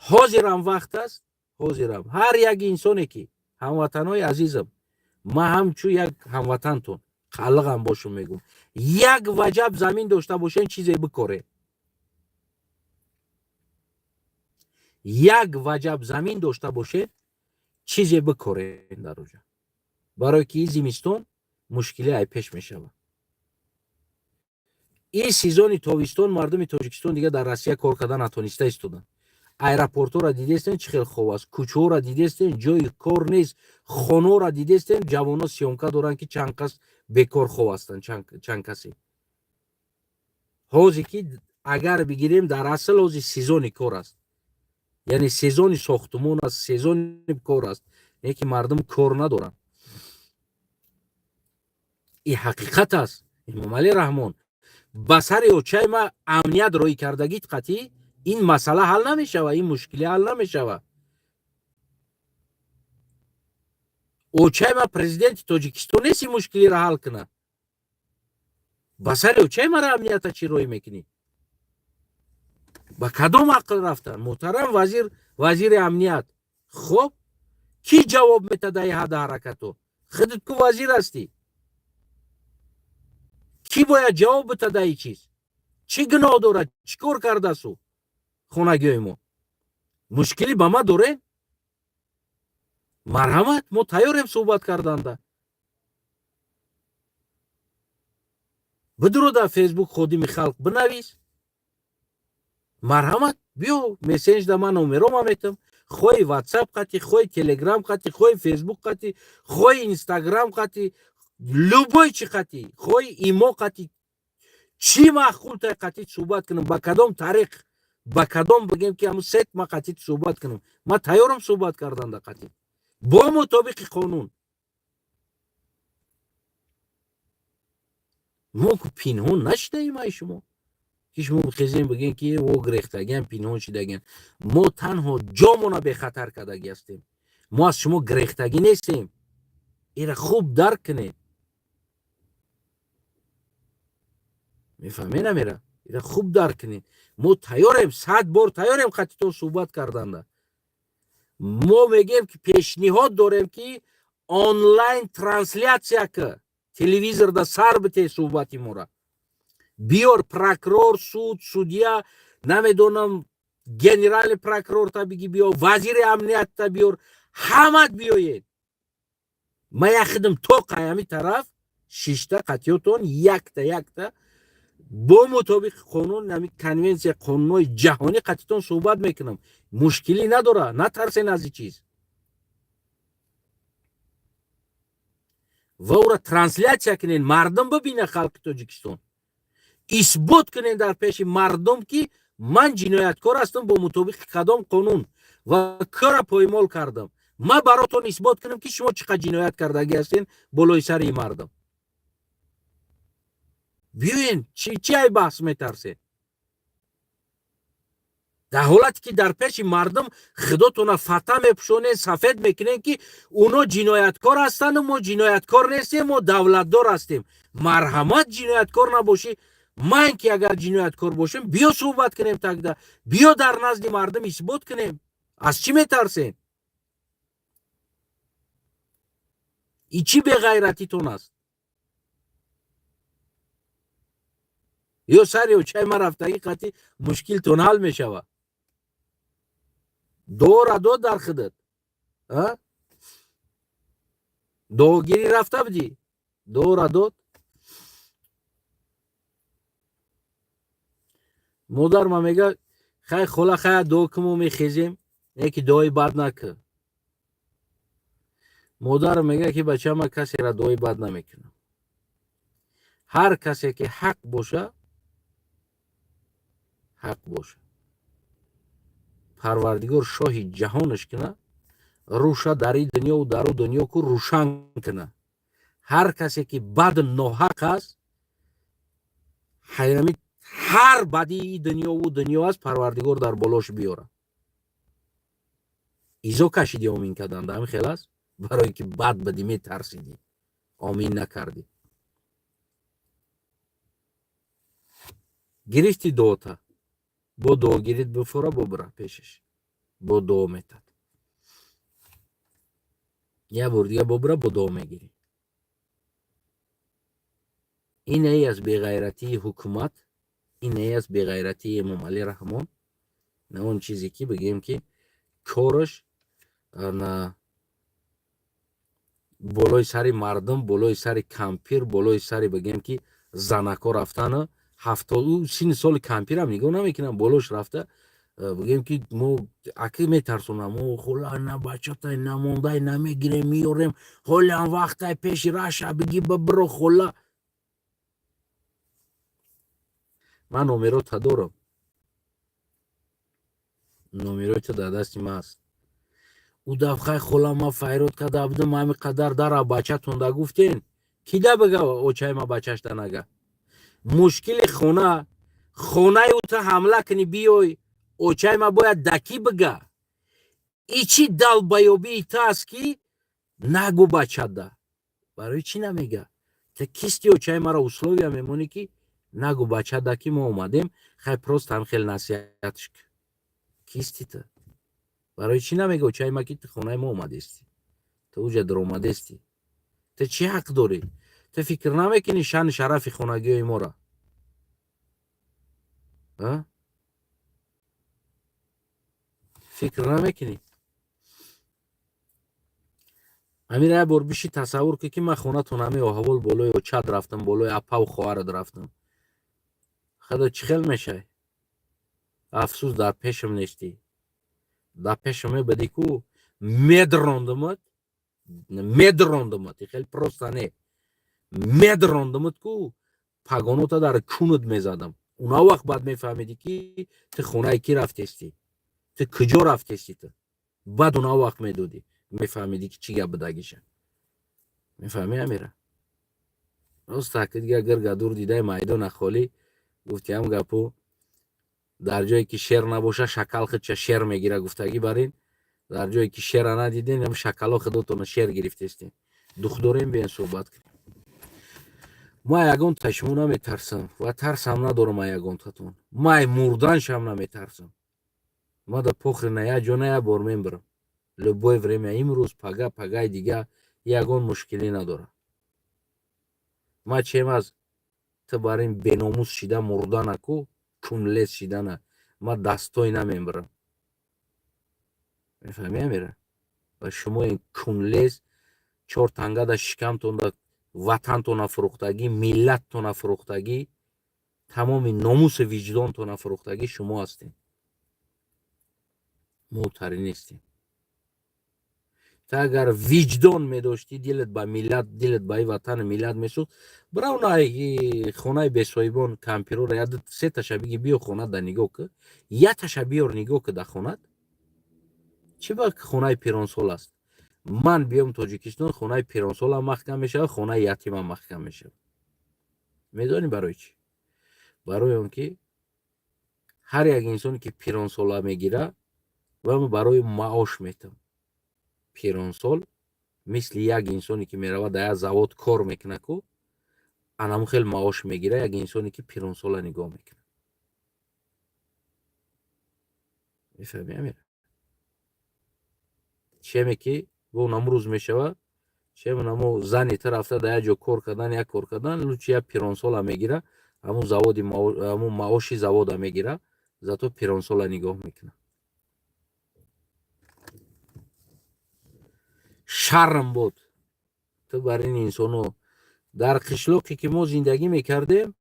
Ҳозирам вақт аст, ҳозирам ҳар як инсоне ки, ҳамватанҳои азизам, ман ҳамчун як ҳамватантон қалиғам бошум мегум: як ваҷаб замин дошта бошен, чизе бикоред. Як ваҷаб замин дошта бошед, чизе бикоред дар оҷа, барое ки и зимистон мушкилӣ ай пеш мешавад. Ин сезони тобистон мардуми Тоҷикистон дига дар Россия кор карда натониста истоданд. Аэропортҳоро дидестен, чӣ хел хоб аст, кӯчаҳоро дидестен, ҷои кор нест, хонаҳоро дидестен, ҷавонҳо съёмка доранд, ки чанд кас бекор хоб ҳастанд, чанд касе. Ҳозе ки агар бигирем, дар асл ҳози сезони кор аст, яъне сезони сохтумон аст, сезони кор аст, не ки мардум кор надоранд. Ин ҳақиқат аст. Эмомалӣ Раҳмон, ба сари очаи ма амният роӣ кардагит қатъӣ ин масъала ҳал намешава, ин мушкилӣ ҳал намешава. Очаи ма президенти Тоҷикистон нест, ин мушкилиро ҳал кунад. Ба сари очаи мара амнията чӣ роӣ мекунӣ? Ба кадом ақл рафтан, муҳтарам вазир, вазири амният? Хоб, кӣ ҷавоб метада и ҳада ҳаракато? Худат ку вазир ҳастӣ. Кӣ бояд ҷавоб битада и чиз? Чӣ гуноҳ дорад? Чӣ кор кардасу хонагиҳои мо? Мушкилӣ ба ма дорем? Марҳамат, мо тайёрем суҳбат карданда. Бидуро дар Фейсбук «Ходими халқ» бинавис. Марҳамат, биё мессенҷда, ман номерома метам. Хоҳи Ватсап қатӣ, хоҳи Телеграм қатӣ, хоҳи Фейсбук қатӣ, хоҳи Инстаграм қатӣ, любой чӣ қатӣ, хоҳи имо қатӣ, чӣ маъқултай қатӣ суҳбат кунам. Ба кадом тариқ, ба кадом бигем, ки ҳамун сет ма қатӣ суҳбат кунам, ман тайёрам суҳбат карданда қатӣ бо мутобиқи қонун. Мо ку пинҳон нашидаем ай шумо, ки шумо бихезем, бигем, ки о гирехтагиам, пинҳон шидагиам. Мо танҳо ҷомона бехатар кардагӣ ҳастем, мо аз шумо гирехтагӣ нестем. Ира хуб дарк кунед, мефаҳме намера? Ира хуб дарк кунед. Мо тайёрем, 100 бор тайёрем қатитон суҳбат карданда. Мо мегӯем, ки пешниҳод дорем, ки онлайн трансляция ка, телевизорда сар бите суҳбати мора. Биёр прокурор, суд, судья, намедонам, генеральный прокурорта биги биё, вазири амниятта биёр, ҳамат биёед. Ма яхидим то қаями тараф шишта қатиётон якта якта бо мутобиқи қонун, ами конвенсия, қонунҳои ҷаҳонӣ қатитон суҳбат мекунам. Мушкилӣ надора, натарсен аз ин чиз. Ва ӯра трансляция кунен, мардум бибина, халқи Тоҷикистон. Исбот кунен дар пеши мардум, ки ман ҷинояткор ҳастам, бо мутобиқи кадом қонун ва кора поймол кардам. Ман баротон исбот кунам, ки шумо чӣ қадр ҷиноят кардагӣ ҳастен болои сари мардум. Биёен, чи ай баҳс метарсед? Дар ҳолате ки дар пеши мардум худотона фата мепӯшонед, сафед мекунед, ки уно ҷинояткор ҳастанду мо ҷинояткор нестем, мо давлатдор ҳастем. Марҳамат, ҷинояткор набошӣ, ман ки агар ҷинояткор бошем, биё суҳбат кунем, тогда биё дар назди мардум исбот кунем. Аз чӣ метарсем? И чӣ беғайратитон аст? Ё сари очаи ман рафтагӣ қатӣ мушкилтон ҳал мешавад? Дуора дод дар худат, дуогирӣ рафта будӣ, дуора дод. Модар ма мега: хай, хола, хая, дуо ки мо мехезем, не ки дуои бад накӣ. Модар мега ки бача, ма касера дуои бад намекунам. Ҳар касе ки ҳақ боша, ҳақ боша, Парвардигор шоҳи ҷаҳонаш кина, рӯша дар и дунёву дар ӯ дунё ку рӯшан кина. Ҳар касе ки бад ноҳақ аст, ҳар бадии дунёву дунё аст, Парвардигор дар болош биёра. Изо кашиди, омин карданда ҳамин хел аст, барое ки бад будӣ, метарсидӣ, омин накардӣ. Гирифти дуота, бо дуогирит бифура, бубура пешаш, бо дуо метад. Як бор дига бобура, бо дуо мегирӣ. Инае аз беғайратии ҳукумат, инае аз беғайратии Эмомалӣ Раҳмон, на он чизе ки бигӯем, ки кораш на болои сари мардум, болои сари кампир, болои сари, бигӯем ки, занако рафтана. 70 синни соли кампирам нигоҳ намекунам, болош рафта, бигӯем ки мо аки метарсонам: мо, хола, на бачатай намондай намегирем, меёрем, ҳолиам вақтай пеши раша биги, бибиро, хола. Ман номерота дорам, номерои ту дар дасти ман аст. Ӯ дафъай, хола, ма файрод карда будам, ҳами қадар дара бачатонда гуфтен, кида бига, очаи ма бачашда нага. Мушкили хона, хонаи ӯ ту ҳамла кунӣ, биёй, очаи ма бояд дакӣ бига? И чӣ далбаёбии ту аст, ки нагу бачада? Барои чӣ намега? Ту кисти, очаи маро условия мемонӣ, ки нагу бачада, ки мо омадем? Хай, просто ҳам хел насиҳатш. Кисти ту? Барои чӣ намега очаи ма, ки ту хонаи мо омадести, ту уҷа даромадести? Ту чӣ ҳақ дорӣ? Ту фикр намекунӣ шаъни шарафи хонагиҳои моро? Фикр намекунӣ? Амира, як бор биши тасаввур кун, ки ман хонатон ҳамин оҳавол болои очат рафтам, болои апаву хоҳарат рафтам. Худо, чӣ хел мешавӣ? Афсӯс, дар пешам нестӣ. Дар пешам мебудӣ ку, медрондумат, медрондумат, хеле просто не, медрондумат ку, пагонота дар кунут мезадам. Уна вақт баъд мефаҳмидӣ, ки ту хонаи кӣ рафтестӣ, ту куҷо рафтестӣ. Ту баъд уна вақт медодӣ, мефаҳмидӣ, ки чӣ гап будагиша. Мефаҳмӣ, Амира? Рост таки дига гиргадур дидаи майдона холӣ гуфти, ҳам гапу: дар ҷое ки шер набоша, шакал худша шер мегира, гуфтагӣ. Барин дар ҷое ки шера надиден, ам шакало худотона шер гирифтестем. Духдорем, биен суҳбат кунем. Ма ягонта шумо наметарсам ва тарсам надорам. А ягонтатон май мурданшам наметарсам. Ма да похрена як ҷо на як бор мебарам, любое время, имрӯз, пага, пагаи дига, ягон мушкилӣ надорам. Ма чем аз ту бар ин беномус шида мурдана ку кунлес шидана ма дастой намебарам. Мефаҳмӣ, Амира? Ва шумо ин кунлес чор тангада шикамтонда ватантона фурӯхтагӣ, миллаттона фурӯхтагӣ, тамоми номусу виҷдонтона фурӯхтагӣ шумо ҳастем. Мо тарӣ нестем. Та агар виҷдон медоштӣ, дилат ба миллат, дилат ба и ватану миллат месӯхт, бирав на хонаи бесоҳибон кампирора як сеташа биги, биё хона да нигоҳ ки, якташа биёр, нигоҳ ки да хонат чӣ ба хонаи пиронсол аст. Ман биём Тоҷикистон, хонаи пиронсолам маҳкам мешавад, хонаи ятимам маҳкам мешавад. Медонӣ барои чӣ? Барои он ки ҳар як инсоне, ки пиронсола мегира, ва барои маош метам. Пиронсол мисли як инсоне, ки меравад, дар як завод кор мекунад ку, анаму хел маош мегира як инсоне, ки пиронсола нигоҳ мекунад. Мефаҳми, Амир? Чеме ки бо наму рӯз мешава, чем намо зани та рафта дар як ҷо кор кардан, як кор кардан, лучше як пиронсола мегира, ҳамун заводи, ҳамун маоши завода мегира, зато пиронсола нигоҳ мекунад. Шарм буд ту бар ин инсоно. Дар қишлоқе ки мо зиндагӣ мекардем,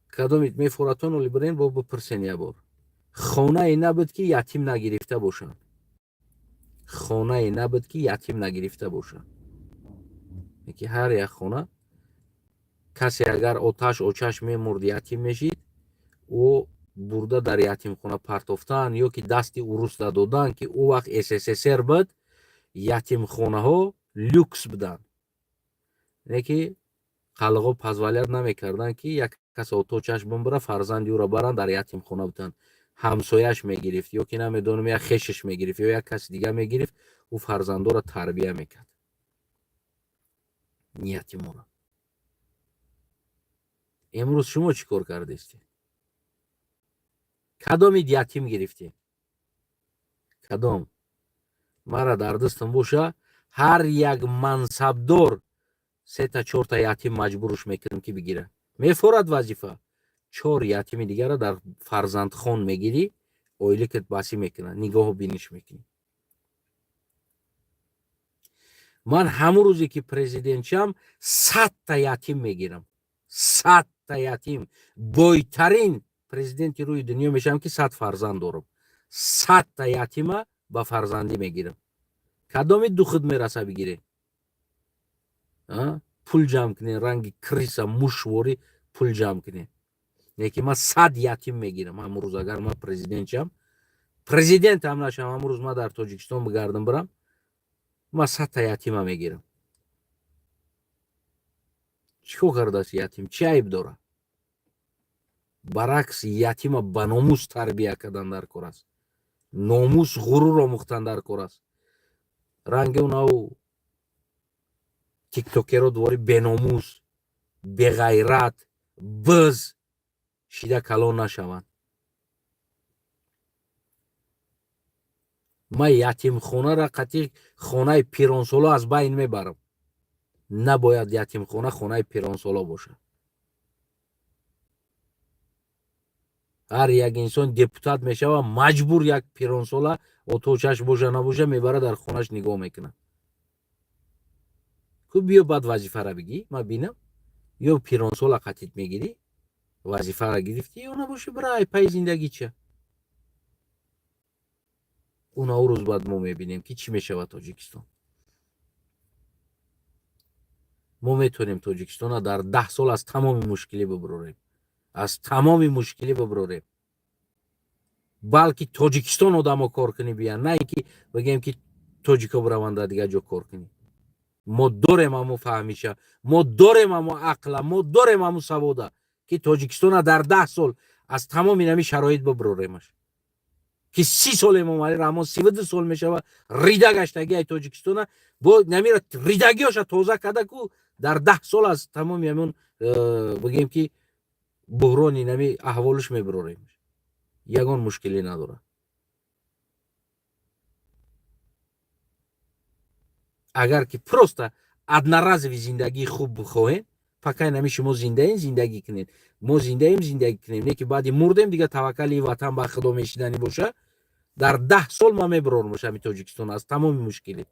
кадомит мефоратон, оли бирен бо бипурсен як бор, хонае набуд, ки ятим нагирифта бошанд. Хонае набуд, ки ятим нагирифта бошанд. Ки ҳар як хона касе агар оташ очаш мемурд, ятим мешид, ӯ бурда дар ятимхона партофтан ё ки дасти уруста додан, ки ӯ вақт СССР буд, ятимхонаҳо люкс буданд. Не ки қалғо позволять намекарданд, ки як кас оточаш бимбира, фарзанди ӯро баранд, дар ятимхона буданд. Ҳамсояш мегирифт ё ки намедонам, як хешаш мегирифт ё як каси дига мегирифт, ӯ фарзандоро тарбия мекард, ятиморо. Имрӯз шумо чӣ кор кардестед? Кадомид ятим гирифтед? Кадом? Мара дар дастам боша, ҳар як мансабдор сета, чорта ятим маҷбуруш мекунам, ки бигира. Мефорад вазифа, чор ятими дигара дар фарзандхон мегирӣ, оиликат басӣ мекунад, нигоҳу биниш мекунӣ. Ман ҳамун рӯзе ки президент шам, 100-та ятим мегирам, 100-та ятим. Бойтарин президенти рӯи дунё мешавам, ки 100 фарзанд дорам, 100-та ятима ба фарзандӣ мегирам. Кадоми духуд мераса, бигире, пул ҷамъ кунед, ранги крыса, мушворӣ пул ҷамъ кунед. Лекин ман 100 ятим мегирам ҳамун рӯз, агар ман президент шам. Президент ҳам нашам, ҳамун рӯз ман дар Тоҷикистон бигардам, бирам, ман 100-та ятима мегирам. Чӣ кор кардааст ятим? Чӣ айб дорад? Баръакс, ятима ба номус тарбия кардан дар кор аст, номус, ғурур омӯхтан дар кор аст. Ранги унау тиктокеро двори беномус, беғайрат, биз шида калон нашаванд. Ман ятимхонара қатъи хонаи пиронсоло аз байн мебарам. Набояд ятимхона хонаи пиронсоло бошад. Ҳар як инсон депутат мешава, маҷбур як пиронсола, оточаш боша, набоша, мебара, дар хонаш нигоҳ мекунад. Ку биё, баъд вазифара бигӣ, ман бинам, ё пиронсола қатит мегирӣ, вазифара гирифтӣ, ё набоши, бира ай пайи зиндагӣ ча. Уна рӯз баъд мо мебинем, ки чӣ мешавад Тоҷикистон. Мо метавонем Тоҷикистона дар 10 сол аз тамоми мушкилӣ бибурорем, аз тамоми мушкилӣ бибурорем. Балки Тоҷикистон одамо кор кунӣ биян, на ин ки бигем, ки тоҷико бираванд, дар дигар ҷо кор кунӣ. Мо дорем ҳамо фаҳмиша, мо дорем ҳамо ақла, мо дорем ҳамо савода, ки Тоҷикистона дар 10 сол аз тамоми нами шароит бибуроремаш, ки 30 сол Эмомалӣ Раҳмон, 32 сол мешава, рида гаштаги ай Тоҷикистона бо намира ридагиёша тоза карда ку, дар 10 сол аз тамоми ҳамон бигем, ки буҳрони нами аҳволиш мебурорем, ягон мушкилӣ надорад. Агар ки просто одноразовый зиндагии хуб бихоҳем, пока нами шумо зиндаем, зиндагӣ кунед, мо зиндаем, зиндагӣ кунем, не ки баъди мурдем, дига таваккали ватан ба худо мешиданӣ боша. Дар 10 сол ман мебурорам ҳами Тоҷикистон аз тамоми мушкилӣ.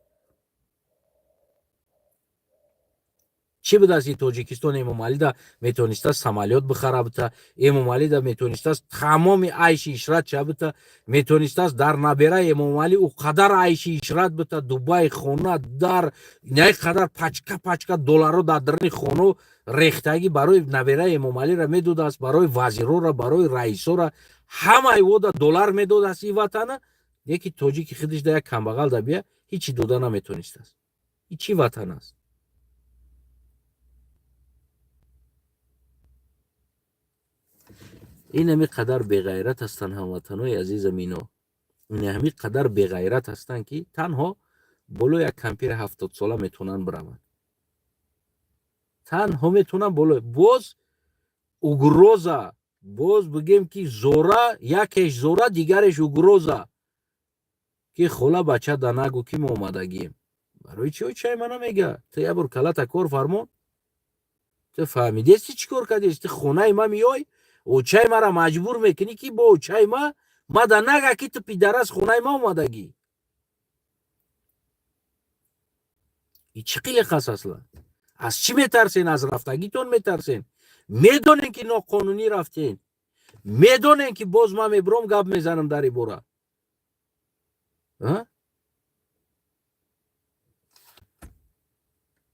Чӣ будааст ин Тоҷикистон? Эмомалида метонистааст самолёт бихара бита, Эмомалида метонистааст тамоми айши ишрат ша бита, метонистааст дар набераи Эмомалӣ ӯ қадар айши ишрат бита, Дубай, хона, дар на қадар пачка пачка долларо дар даруни хону рехтагӣ барои набераи Эмомалиро медодааст, барои вазирора, барои раисора, ҳамаи вода доллар медодааст ин ватана. Яки тоҷики худиш да як камбағал да бия, ҳичи дода наметонистааст. Ин чӣ ватан аст? Ин ҳами қадар беғайрат ҳастанд, ҳамватанои азизам, ино ин ҳами қадар беғайрат ҳастанд, ки танҳо боло як кампири 70-сола метавонанд бираванд, танҳо метавонанд боло, боз угроза, боз бигем, ки зора якеш зора, дигареш угроза, ки хола, бача да нагӯ, ки мо омадагием. Барои чи очай ма намега? Ту як бор калата кор фармон. Ту фаҳмидести, чӣ кор кардест? Ту хонаи ма меёй, очай мара маҷбур мекунӣ, ки бо очай ма ма да нага, ки ту пидарас хонаи ма омадагӣ. И чӣ қилиқ аст аслан? Аз чӣ метарсен? Аз рафтагитон метарсен? Медонем, ки ноқонунӣ рафтен, медонем, ки боз ман мебуром, гап мезанам дар ин бора.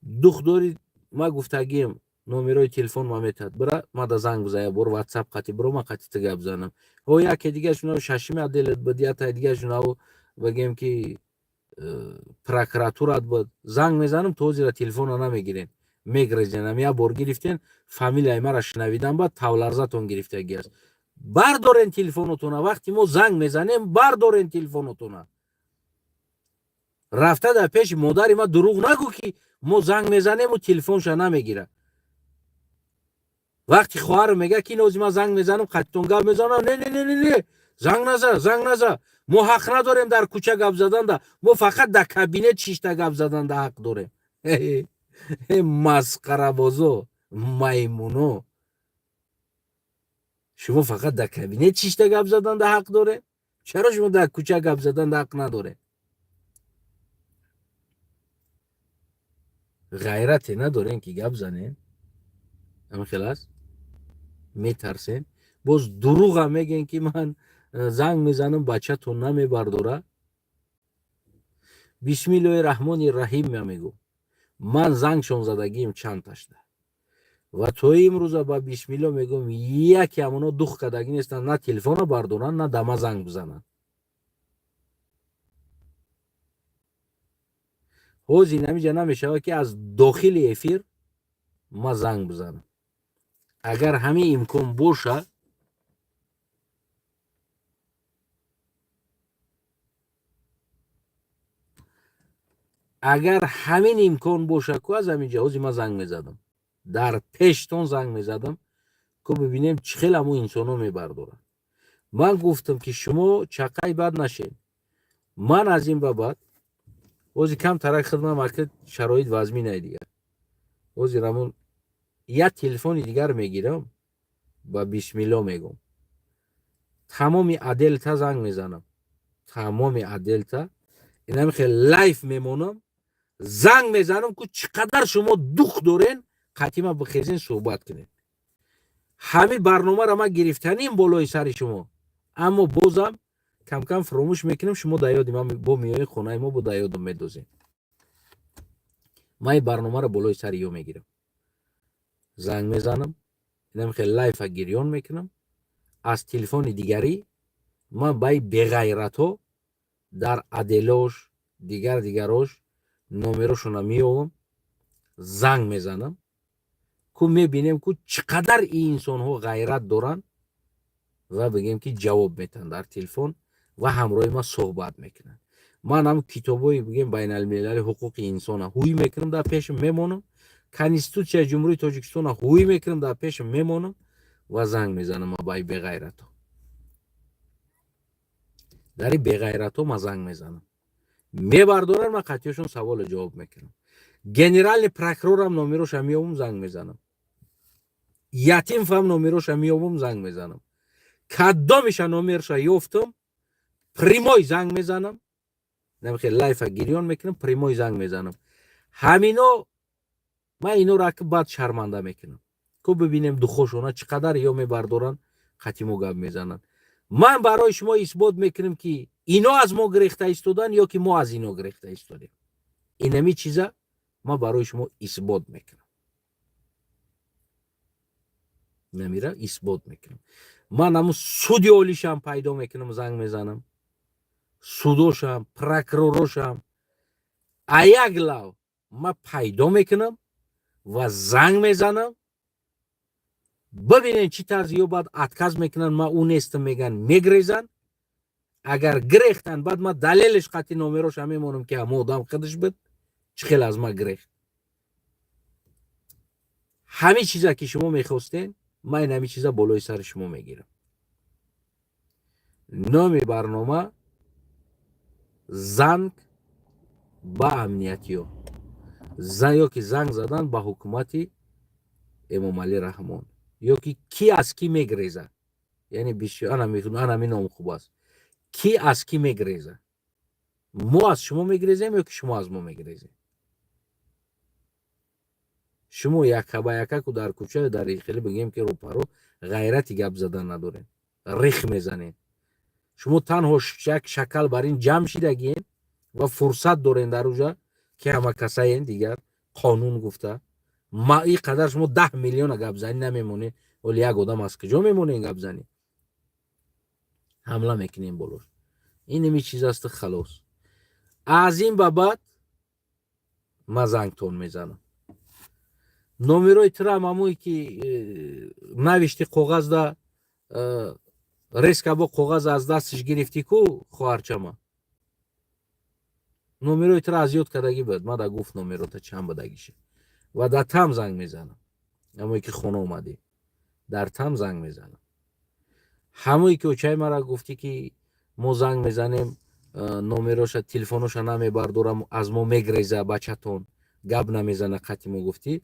Духдори ма гуфтагием, номерои телефон ма метад, бира ма да занг бизан, як бор ватсап қати биро, ма қати ту гап занам. Ҳо, яке дигаршунав шашими отделет буд, ятаи дигаршунав, бигем, ки прокуратурат буд. Занг мезанам, то ҳозира телефонро намегирен, мегрезенам. Як бор гирифтен, фамилияи маро шунавидан, баъд тавларзатон гирифтагӣ аст. Бардорен телефонотона, вақти мо занг мезанем, бардорен телефонотона. Рафта дар пеши модари ма дурӯғ нагӯ, ки мо занг мезанему телефонша намегирад. Вақти хоҳарам мега, ки нози ман занг мезанам, қатитон гап мезанам, не, не, не, не, не, занг наза, занг наза, мо ҳақ надорем дар кӯча гап заданда, мо фақат дар кабинет шишта гап заданда ҳақ дорем. Масқарабозо, маймуно, шумо фақат дар кабинет шишта гап заданда ҳақ дорем? Чаро шумо дар кӯча гап заданда ҳақ надорем? Ғайрате надорем, ки гап занем? Ҳамин хел аст, метарсем. Боз дурӯға мегӯем, ки ман занг мезанам, бачатон намебардора. Бисмиллоҳи раҳмони раҳим, ма мегӯм, ман зангшон задагием чанд ташда ва то имрӯза, ба бисмилло мегӯм, яке ҳамоно дух кардагӣ нестанд, на телефона бардоранд, на дама занг бизананд. Ҳозир инамиҷа намешавад, ки аз дохили эфир ма занг бизанам. Агар ҳамин имкон боша, агар ҳамин имкон боша, ку аз ҳамин ҷа ҳозир ман занг мезадам, дар пештон занг мезадам, ку бибинем, чӣ хел ҳамун инсонҳо мебардоранд. Ман гуфтам, ки шумо чаққаи бад нашед. Ман аз ин ба баъд ҳозир кам тарак хидмам, аки шароит вазминай дигар. Ҳозир ҳамун як телефони дигар мегирам, ба бисмилло мегӯм, тамоми отделта занг мезанам, тамоми отделта инами хел лайв мемонам, занг мезанам, ку чӣ қадар шумо дух дорен, қатима бихезен, суҳбат кунед. Ҳамин барномаро ман гирифтаним болои сари шумо, аммо бозам камкам фуромӯш мекунем. Шумо дар ёди ман бо меои хонаи мо, бо дар ёдам медозем. Ман ин барномаро болои сари ё мегирам, занг мезанам, инам хел лайфа гирён мекунам аз телефони дигарӣ. Ман баи беғайратҳо дар отделош, дигар дигарош номерошона меёвам, занг мезанам, ку мебинем, ку чӣ қадар ин инсонҳо ғайрат доранд ва бигем, ки ҷавоб метаҳанд дар телефон ва ҳамроҳи ман суҳбат мекунанд. Ман ҳам китобҳои, бигем, байналмилали ҳуқуқи инсона ҳуй мекунам, дар пешам мемонам, Конститутсияи Ҷумҳурии Тоҷикистона ҳуй мекунам, дар пешам мемонам ва занг мезанам. Ма баи беғайратҳо, дари беғайратҳо ма занг мезанам, мебардорам, ма қатъиёшон саволу ҷавоб мекунам. Генеральный прокурорам номероша меёбум, занг мезанам. Ятимфам номероша меёбум, занг мезанам. Кадомиша номерша ёфтам, прямой занг мезанам, намехе лайфа гирён мекунам, прямой занг мезанам. Ҳамино ман иноро аки баъд шарманда мекунам, ку бибинем, духошона чӣ қадар ё мебардоранд, қатъи мо гап мезананд. Ман барои шумо исбот мекунам, ки ино аз мо гирехта истоданд ё ки мо аз ино гирехта истодем. Инами чиза ман барои шумо исбот мекунам, намира исбот мекунам. Ман ҳамун суди олишам пайдо мекунам, занг мезанам, судошам, прокуророшам аяк лав ман пайдо мекунам ва занг мезанам. Бибинед, чӣ тарз ё баъд отказ мекунанд, ман ӯ нестам меган, мегрезанд. Агар гирехтанд, баъд ман далелиш қатъи номероша мемонам, ки ҳамо одам худаш буд, чӣ хел аз ман гирехт. Ҳамин чиза ки шумо мехостен, ман ин ҳамин чиза болои сари шумо мегирам. Номи барнома: занг ба амниятиё ё ки занг задан ба ҳукумати Эмомалӣ Раҳмон, ё ки кӣ аз кӣ мегреза. Яъне анами ном хуб аст: кӣ аз кӣ мегреза. Мо аз шумо мегрезем ё ки шумо аз мо мегрезем? Шумо яка ба якаку дар кӯча, дар хеле бигем ки рӯпаро ғайрати гап задан надорем, рих мезанем. Шумо танҳо як шакал бар ин ҷамъ шидагиен ва фурсат дорем дар уҷа, ки ҳама касаен дигар қонун гуфта. Ма и қадар шумо 10 миллиона гапзанӣ намемонед, вале як одам аз куҷо мемонед гапзанӣ? Ҳамла мекунем болош. Инеми чиз аст, халос. Аз ин ба баъд ма зангтон мезанам. Номерои тирам ҳамое ки навишти коғазда, резко бо коғаз аз дасташ гирифтӣ ку, хоҳарчама. Номерои тира аз ёд кардагӣ буд, ма да гуфт номерота чанд будагиша. Ва дар там занг мезанам. Ҳамое ки хона омадӣ, дар там занг мезанам. Ҳамое ки очаи мара гуфтӣ, ки мо занг мезанем, номероша, телефоноша намебардорам, аз мо мегреза бачатон, гап намезана қати мо гуфтӣ,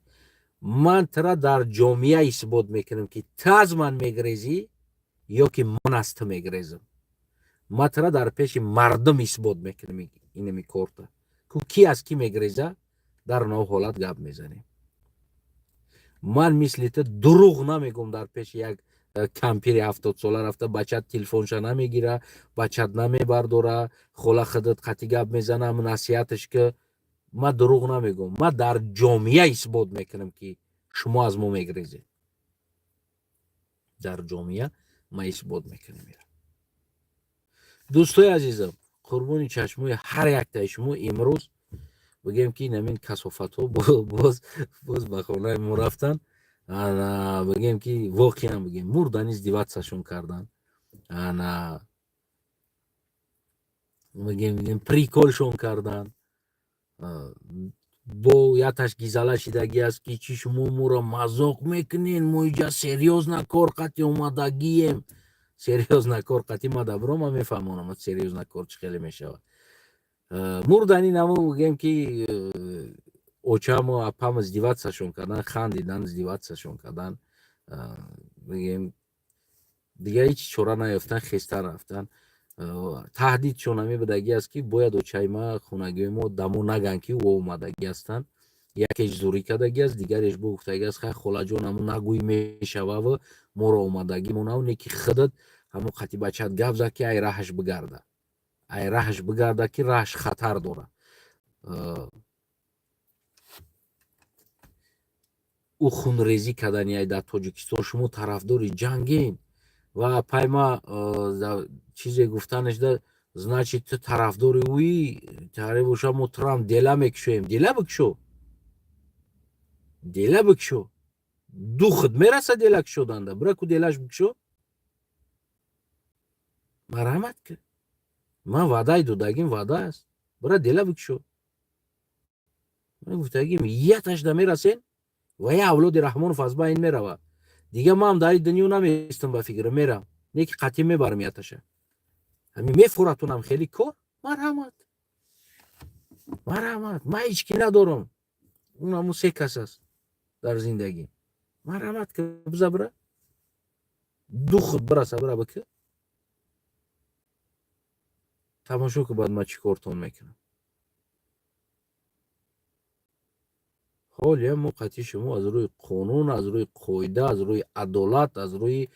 ман тира дар ҷомеа исбот мекунам, ки ту аз ман мегрезӣ ё ки ман аз ту мегрезам. Ман тира дар пеши мардум исбот мекунам инами корта ку, ки аз кӣ мегреза. Дар нав ҳолат гап мезанем. Ман мисли ту дурӯғ намегӯм. Дар пеши як кампири 70-сола рафта, бачат телефонша намегира, бачат намебардора, хола худат қатӣ гап мезанам, насиҳаташ ки ман дурӯғ намегӯм. Ман дар ҷомеа исбот мекунам, ки шумо аз мо мегрезед. Дар ҷомеа ман исбот мекунам. Дӯстои азизам, қурбони чашмои ҳар яктаи шумо. Имрӯз бигем, ки инамин касофатҳо боз боз ба хонаи мо рафтанд. Бигем, ки воқеан бигем, мурдан издеваться шон кардан, ана бигем, прикол шон кардан. Бо яташ гизала шидагӣ аст, ки чӣ шумо моро мазоқ мекунен, мо иҷа серьёзно кор қати омадагием. Серьёзно кор қати ма дабро ма мефаҳмонам, серьёзно кор чӣ хеле мешавад. Мурдани намо бигем, ки очаму апам издеваться шон кардан, хандидан, издеваться шон кардан. Бигем, дигар ҳеҷ чора наёфтан, хеста рафтан. Таҳдидшон ҳаме будагӣ аст, ки бояд очаи ма, хонагиҳои мо дамо наган, ки ӯ омадагӣ ҳастанд. Якеш зурӣ кардагӣ аст, дигареш бо гуфтагӣ аст: хай, холаҷон, ҳамо нагӯй мешававу моро омадагӣ монав не, ки худат ҳамо қати бачат гап зад, ки ай раҳаш бигарда, ай раҳаш бигарда, ки раҳаш хатар дорад. Ӯ хунрезӣ кардани ай дар Тоҷикистон, шумо тарафдори ҷанген. Ва пайма чизе гуфтанаш да, значит, ту тарафдори ӯӣ таре боша, мо турам дела мекушоем. Дела бикушо, дела бикушо, духт мераса дела кушоданда. Бира ку, делаш бикушо, марҳамат ки ман ваъдаи додагим ваъда аст. Бира, дела бикушо. Ман гуфтагим, яташда мерасен ва я авлоди Раҳмонов аз байн мерава. Дига ман дар дунё наместам, ба фикр мерам, не ки қатъӣ мебарам яташа. Ҳамин мефуратунам хеле кор. Марҳамат, марҳамат, ман ҳеҷ ки надорам, он ҳамун се кас аст дар зиндагӣ. Марҳамат ки биза, бира, духт бираса, бира, бики, тамошо ки баъд ман чӣ кортон мекунам. Ҳолия мо қатъи шумо аз рӯи қонун, аз рӯи қоида, аз рӯи адолат, аз рӯи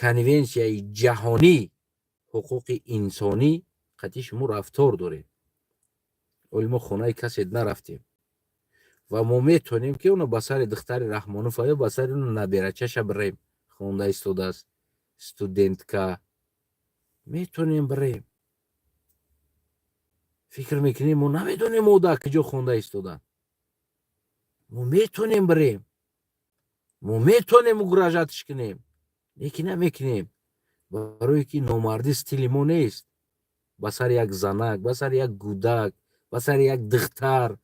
конвенсияи ҷаҳонӣ ҳуқуқи инсонӣ қатъи шумо рафтор дорем. Оли мо хонаи касе нарафтем ва мо метавонем, ки оно ба сари духтари Раҳмонов ё ба сари наберачаша бирем, хонда истодааст, студентка, метавонем бирем. Фикр мекунем, мо намедонем, мо дар куҷо хонда истоданд. Мо метавонем бирем. Мо метавонем угрожать ш кунем, лекин намекунем, барое ки номардӣ стили мо нест. Ба сари як занак, ба сари як гӯдак, ба сари як духтар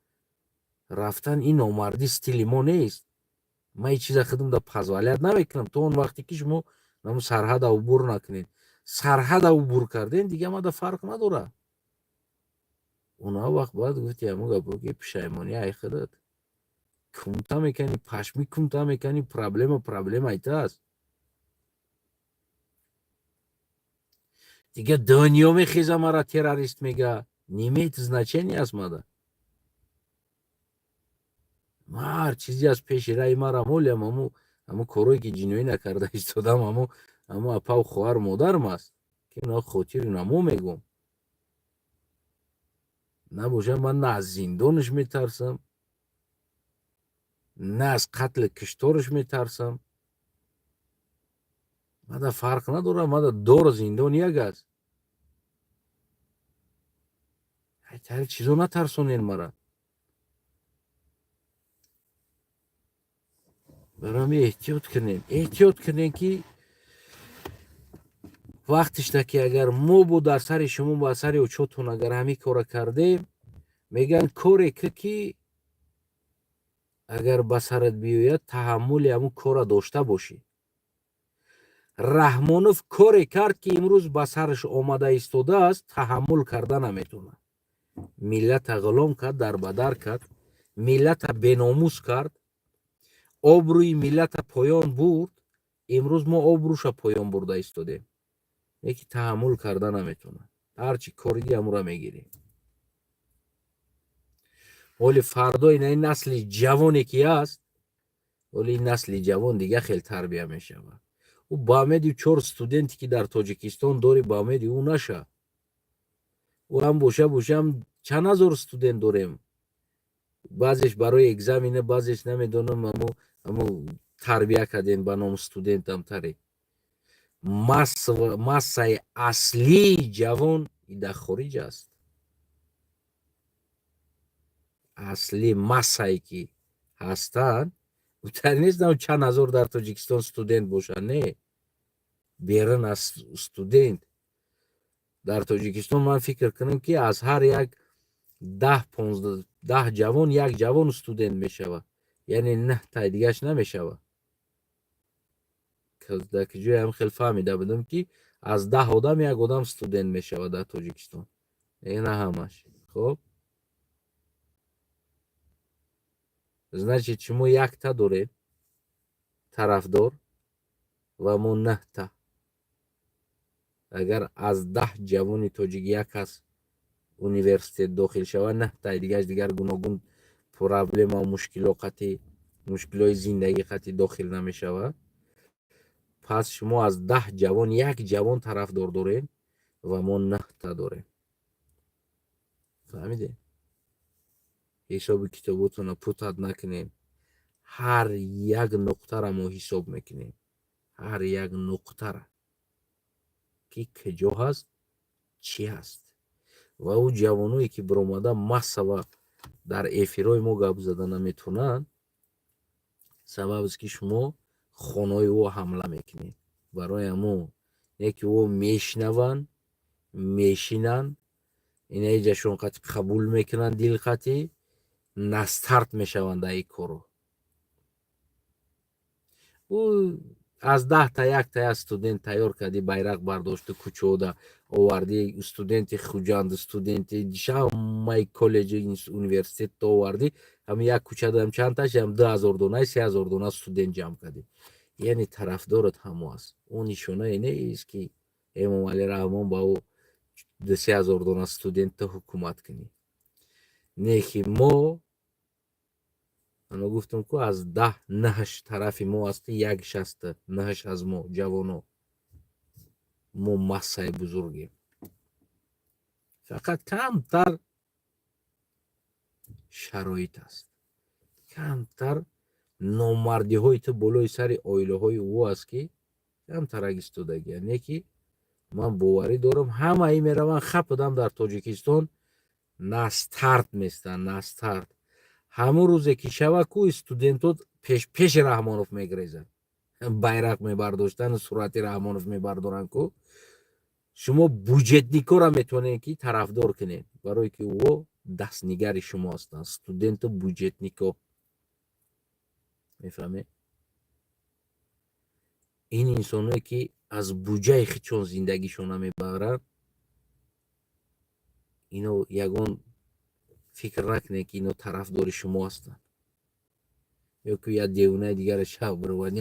рафтан, ин номардӣ стили мо нест. Ман ин чиза худам да позволять намекунам, то он вақте ки шумо наму сарҳада убур накунед. Сарҳада убур кардем, дига мада фарқ надорад. Она вақт бояд гуфти ҳамун гапо, ки пушаймонӣ ай худат кумта мекунӣ, пашми кумта мекунӣ. Проблема, проблема айта аст. Дига дунё мехеза, мара террорист мега, не имеет значения аст мада. Ма ҳар чизе аз пеши раи мара молиам, аму корое ки ҷиноӣ накарда истодам, аму апаву хоҳару модарам аст, ки на хотири намо мегӯм. Набошад, ман на аз зиндонаш метарсам, на аз қатли киштораш метарсам. Мада фарқ надорад, мада дору зиндон як аст. Тари чизо натарсонен мара. Барои эҳтиёт кунем, эҳтиёт кунем, ки вақтишда ки агар мо бо дар сари шумо, ба сари учотон агар ҳамин кора кардем, мегӯянд, коре ки агар ба сарат биёяд, таҳаммули ҳамун кора дошта бошӣ. Раҳмонов коре кард, ки имрӯз ба сараш омада истодааст, таҳаммул карда наметавонад. Миллата ғулом кард, дарбадар кард, миллата беномус кард, обрӯи миллата поён бурд. Имрӯз мо обрӯша поён бурда истодем, яки таҳаммул карда наметавонад. Ҳарчи кориди, ҳамура мегирем. Ҳоли фардо ина ин насли ҷавоне ки ҳаст, ҳоли ин насли ҷавон дига хел тарбия мешавад. Ӯ ба умеди чор студенте, ки дар Тоҷикистон дорӣ, ба умеди ӯ наша. Ӯ ҳам боша, бошам, чанд ҳазор студент дорем. Баъзеш барои экзамена, баъзеш намедонам, аму тарбия кардем ба номи студентам таре. Массаи аслии ҷавон дар хориҷ аст. Асли массае ки ҳастанд, нест чанд ҳазор дар Тоҷикистон студент бошанд, не, берун аз студент дар Тоҷикистон, ман фикр кунам, ки аз ҳар як 10, 15, 10 ҷавон як ҷавон студент мешавад, яъне наҳтай дигаш намешавад. Дар ҷое ҳам хел фаҳмида будам, ки аз 10 одам як одам студент мешавад дар Тоҷикистон, на ҳамаш. Хоб, значит, шумо якта доред тарафдор ва мо наҳта. Агар аз 10 ҷавони тоҷик як кас университет дохил шавад, наҳтаи дигаш дигар гуногун проблемау мушкило қатӣ, мушкилои зиндагӣ қатӣ дохил намешавад. Пас шумо аз 10 ҷавон як ҷавон тарафдор доред ва мо наҳта дорем. Фаҳмидед? Ҳисоби китоботонро путать накунем. Ҳар як нуқтара мо ҳисоб мекунем, ҳар як нуқтара, ки куҷо ҳаст, чӣ ҳаст. Ва ӯ ҷавоное, ки биромада массава дар эфирҳои мо гап зада наметавонанд, сабаб аст, ки шумо хонаҳои ӯ ҳамла мекунед. Барои ҳамун не ки ӯ мешинаванд, мешинанд, инаиҷашон қати қабул мекунанд, дилқатӣ настарт мешаванд дар ин коро. Ӯ аз 10-та якта як студент тайёр кардӣ, байрақ бардошту кӯчода овардӣ, студенти Хуҷанд, студенти ҳамаи коллеҷи, университетто овардӣ, ҳами як кӯчадам чандташ ҳам 2000 дона, 3000 дона студент ҷамъ кардӣ, яъне тарафдорат ҳамо аст. Ӯ нишонае нест, ки Эмомалӣ Раҳмон ба ӯ 2-3 ҳазор дона студентто ҳукумат кунӣ. Не ки мо ано гуфтам, ку аз 10 наҳаш тарафи мо асту як шаста наҳаш аз мо ҷавоно. Мо массаи бузургем, фақат камтар шароит аст, камтар номардиҳои ту болои сари оилаҳои ӯ аст, ки камтарак истодагия. Не ки ман боварӣ дорам, ҳамаи мераванд, хападам дар Тоҷикистон на старт местанд, на старт. Ҳамун рӯзе ки шава, ку студентот Пеши Раҳмонов мегрезанд, байрақ мебардоштану сурати Раҳмонов мебардоранд ку. Шумо бюджетникора метавонед, ки тарафдор кунед, барое ки ӯ дастнигари шумо ҳастанд, студенту бюджетнико. Мефаҳмед? Ин инсоное, ки аз буҷаи худшон зиндагишона мебаранд, ино ягон фикр накунед, ки ино тарафдори шумо ҳастанд. Ё ки як девонаи дигаре шаб бировад,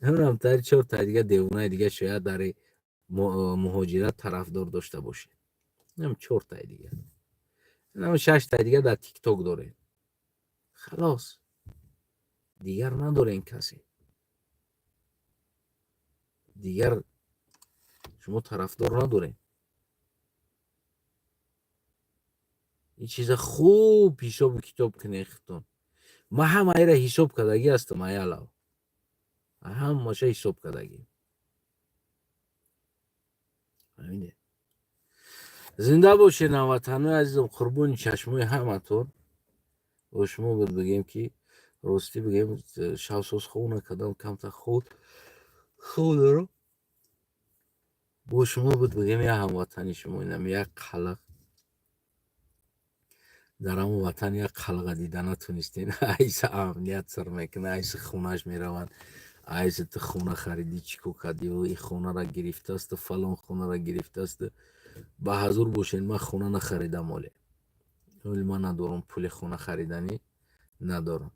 намедонам, тари чорта дига девонаи дига шояд дар муҳоҷират тарафдор дошта бошед. Нам чортаи дига, нам шаштаи дига дар Тикток доред, халос, дигар надорем касе. Дигар шумо тарафдор надорем. Ин чиза хуб ҳисобу китоб кунед худтон. Ман ҳамаира ҳисоб кардагӣ ҳастам, аялав, ҳамаша ҳисоб кардагӣ. Фаҳмидед? Зинда бошед, ҳамватанои азизам, қурбони чашмои ҳаматон. Бо шумо буд, бигем ки ростӣ бигем, шавсоз хоб накардам, камтар хоб дорам. Бо шумо буд, бигем, як ҳамватани шумо. Инам як қалақ дар ҳамон ватан, як қалға дида натонистен. Айса амният сар мекунад, айса хунаш мераванд, айса ту хона харидӣ, чӣ кор кардӣ, и хонара гирифтасту, фалон хонара гирифтасту. Ба ҳазур бошед, ман хона нахаридам оле. Оли ман надорам, пули хона хариданӣ надорам.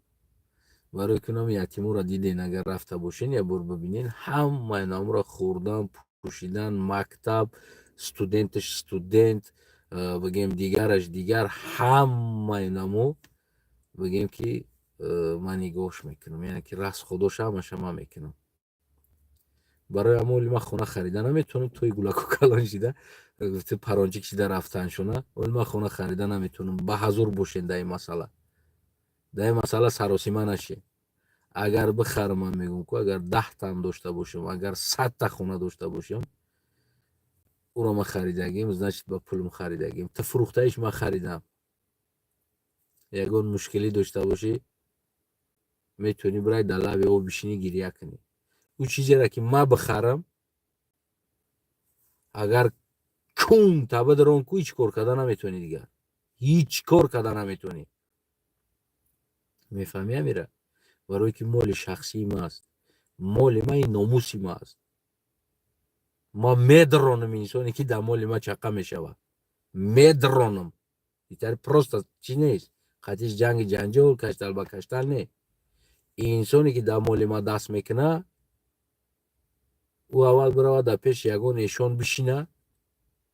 Барои кунам ятиморо диден, агар рафта бошен, як бор бибинен, ҳамаи намро хӯрдан, пӯшидан, мактаб, студенташ студент, бигем, дигараш дигар, ҳамаи намо, бигем, ки ман нигоҳш мекунам, яъне ки расходош ҳамаша ман мекунам. Барои ҳама оли ман хона харида наметавонам. Тои гулаку калон шида, гуфте, парончик шида рафтаншона, оли ман хона харида наметавонам. Ба ҳазур бошен дар ин масъала, дар ин масъала саросима нашед. Агар бихарам, ман мегӯм ку, агар 10таам дошта бошам, агар 100та хона дошта бошам, ӯро ман харидагим, значит, ба пулм харидагим. Ту фурӯхтаиш, ман харидам. Ягон мушкилӣ дошта бошӣ, метавонӣ бирай дар лаби об бишинӣ, гиря кунӣ. Ӯ чизеро, ки ман бихарам, агар кун таба дарон ку, ҳеҷ кор карда наметавонӣ, дигар ҳеҷ кор карда наметавонӣ. Мефаҳмӣ амира? Барое ки моли шахсии ма аст, моли ма ин номуси ма аст. Ман медронам инсоне, ки дар моли ма чақа мешавад, медронам. Итари просто чӣ нест, қатиш ҷанги ҷанҷол, каштал ба каштал не. Инсоне, ки дар моли ма даст мекунад, ӯ аввал биравад дар пеши ягон эшон бишина,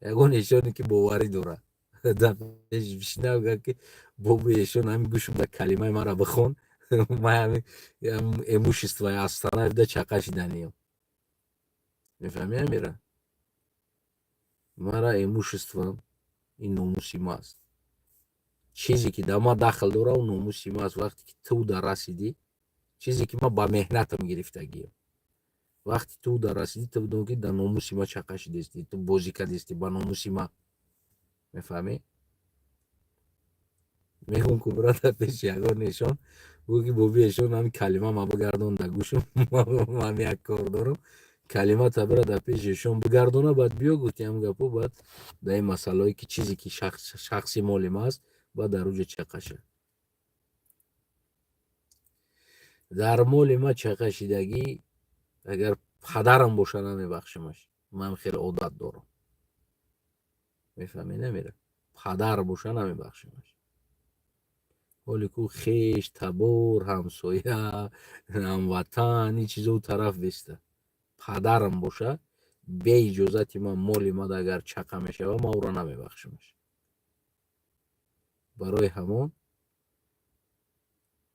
ягон эшоне, ки боварӣ дорад, дар пеш бишина, гӯяд, ки бобо эшон, ҳамин гӯшум дар калимаи мара бихон, ман ҳамин имуществои астана да чақа шиданиём. Мефаҳмӣ амира? Мара имуществом ин номуси ма аст. Чизе, ки дар ма дахл дора, ӯ номуси ма аст. Вақте ки ту дар расидӣ, чизе, ки ман ба меҳнатам гирифтагиам, вақте ту дар расидӣ, ту бидон, ки дар номуси ма чақа шидестӣ, ту бозӣ кардестӣ ба номуси ма. Мефаҳмӣ? Мегӯм ку, брата, пеши ягон эшон гӯ, ки боби эшон, ҳамин калима ма бигардон дар гӯшум, ман як кор дорам. Калимата бира дар пеши эшон бигардона, баъд биё, гуфти ҳам гапо. Баъд дар ин масъалаое, ки чизе, ки шахси моли ма аст, баъд дар уҷа чақа ша. Дар моли ма чақа шидагӣ, агар падарам боша, намебахшамаш. Ман хеле одат дорам, мефаҳмӣ намера? Падар боша, намебахшамаш. Ҳоле ку хеш, табор, ҳамсоя, ҳамватан, ин чизо тараф беста. Падарам боша, беиҷозати ман моли мад агар чақа мешава, ман ӯро намебахшамаш. Барои ҳамон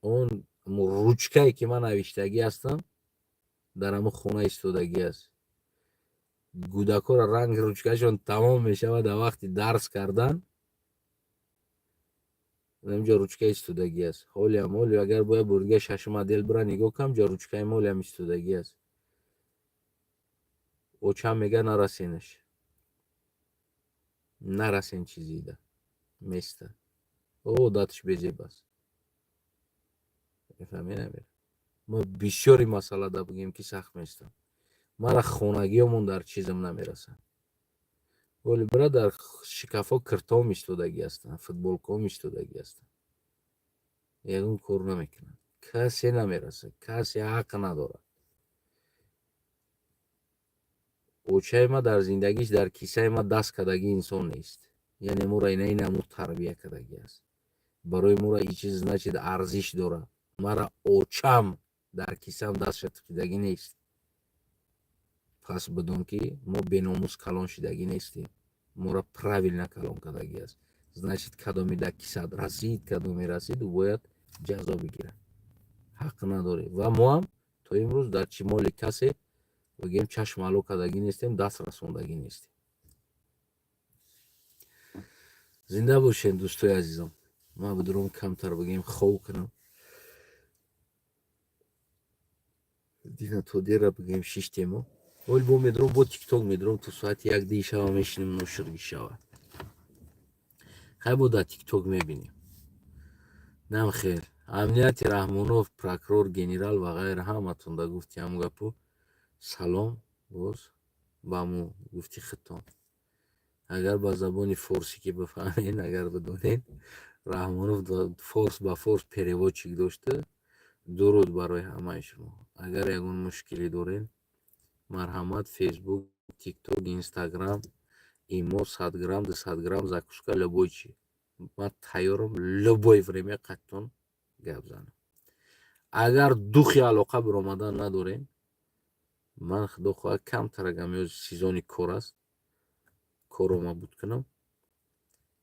он ручкае, ки ман навиштагӣ ҳастам, дар ҳамон хона истодагӣ аст. Кӯдакҳоро ранги ручкашон тамом мешавад дар вақти дарс кардан, инҷо ручка истодагӣ аст. Ҳолиам, ҳоли агар бояд бурдига шашум отдел бира, нигоҳ кам, ҷо ручкаи молиам истодагӣ аст. Очам мега: «Нарасенаш, нарасен, чизида места». Одатш безеб аст. Мефаҳмед, амир? Ма бисёри масъалада бигем, ки сахт местам. Мара хонагиёмон дар чизам намерасанд. Вале бира, дар шикафҳо киртом истодагӣ ҳастанд, футболкаҳом истодагӣ ҳастанд. Ягон кор намекунанд. Касе намерасад, касе ҳақ надорад. Очаи ма дар зиндагиш дар кисаи ма даст кардагӣ инсон нест. Яъне моро ина инамуд тарбия кардагӣ аст. Барои моро ин чиз, значит, арзиш дорад. Мара очам дар кисам дастша тиқидагӣ нест. Пас бидон, ки мо беномус калон шидагӣ нестем. Моро правильно калон кардагӣ аст. Значит, кадоми дар кисат расид, кадоме расид, ӯ бояд ҷазо бигирад. Ҳақ надорем. Ва мо ҳам то имрӯз дар чӣ моли касе, бигем, чашм ало кардагӣ нестем, даст расондагӣ нестем. Зинда бошед, дӯстои азизам. Ман бидурам, камтар, бигем, хов кунам. Дина то дера, бигем, шиштему. Оли бо медурам, бо тикток медурам, то соати як дии шава мешинем, ноширги шава. Хай, бо дар тикток мебинем. Нам хел. Амнияти Раҳмонов, прокурор генерал ва ғайра, ҳаматон да гуфти ҳам гапу. Салом боз ба му гуфти хитон. Агар ба забони форсӣ ки бифаҳмед, агар бидонед, Раҳмонов форс ба форс переводчик дошта. Дуруд барои ҳамаи шумо. Агар ягон мушкилӣ доред, марҳамат, Фейсбук, Тикток, Инстаграм, имо, 100 грамм, 200 грамм, закуска, любой чи. Ман тайёрам любое время қаттон гап занам. Агар духи алоқа биромадан надорем, ман, худо хоҳад, камтарагам ё сезони кор аст, корро мабуд кунам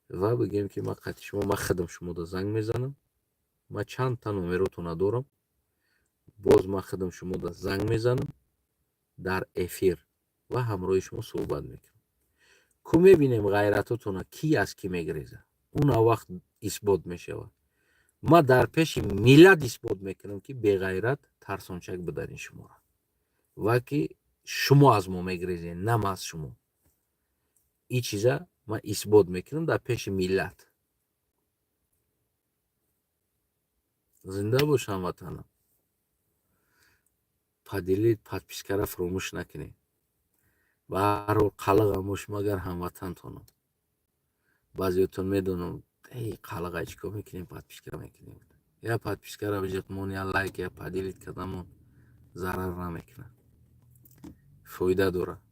ва бигем, ки ман қати шумо, ман худам шумода занг мезанам. Ман чандта номеротона дорам. Боз ман худам шумода занг мезанам дар эфир ва ҳамроҳи шумо суҳбат мекунам. Ку мебинем ғайратотона, ки аз кӣ мегирезад. Он вақт исбот мешавад. Ман дар пеши миллат исбот мекунам, ки беғайрат, тарсончак будани шуморо ва ки шумо аз мо мегирезед, на ма аз шумо. Ин чиза ман исбот мекунам дар пеши миллат. Зинда бош, ҳамватанам. Поделить, подпискара фуромӯш накунед. Ба ҳар ҳол, қалағам бош, магар ҳамватантонам. Баъзеотон медонам, эй, қалаға чӣ кор мекунем, подписка мекунем. Я подпискара биҷатмон, я лайк, я поделить кардамон зарар намекунад, фоида дорад.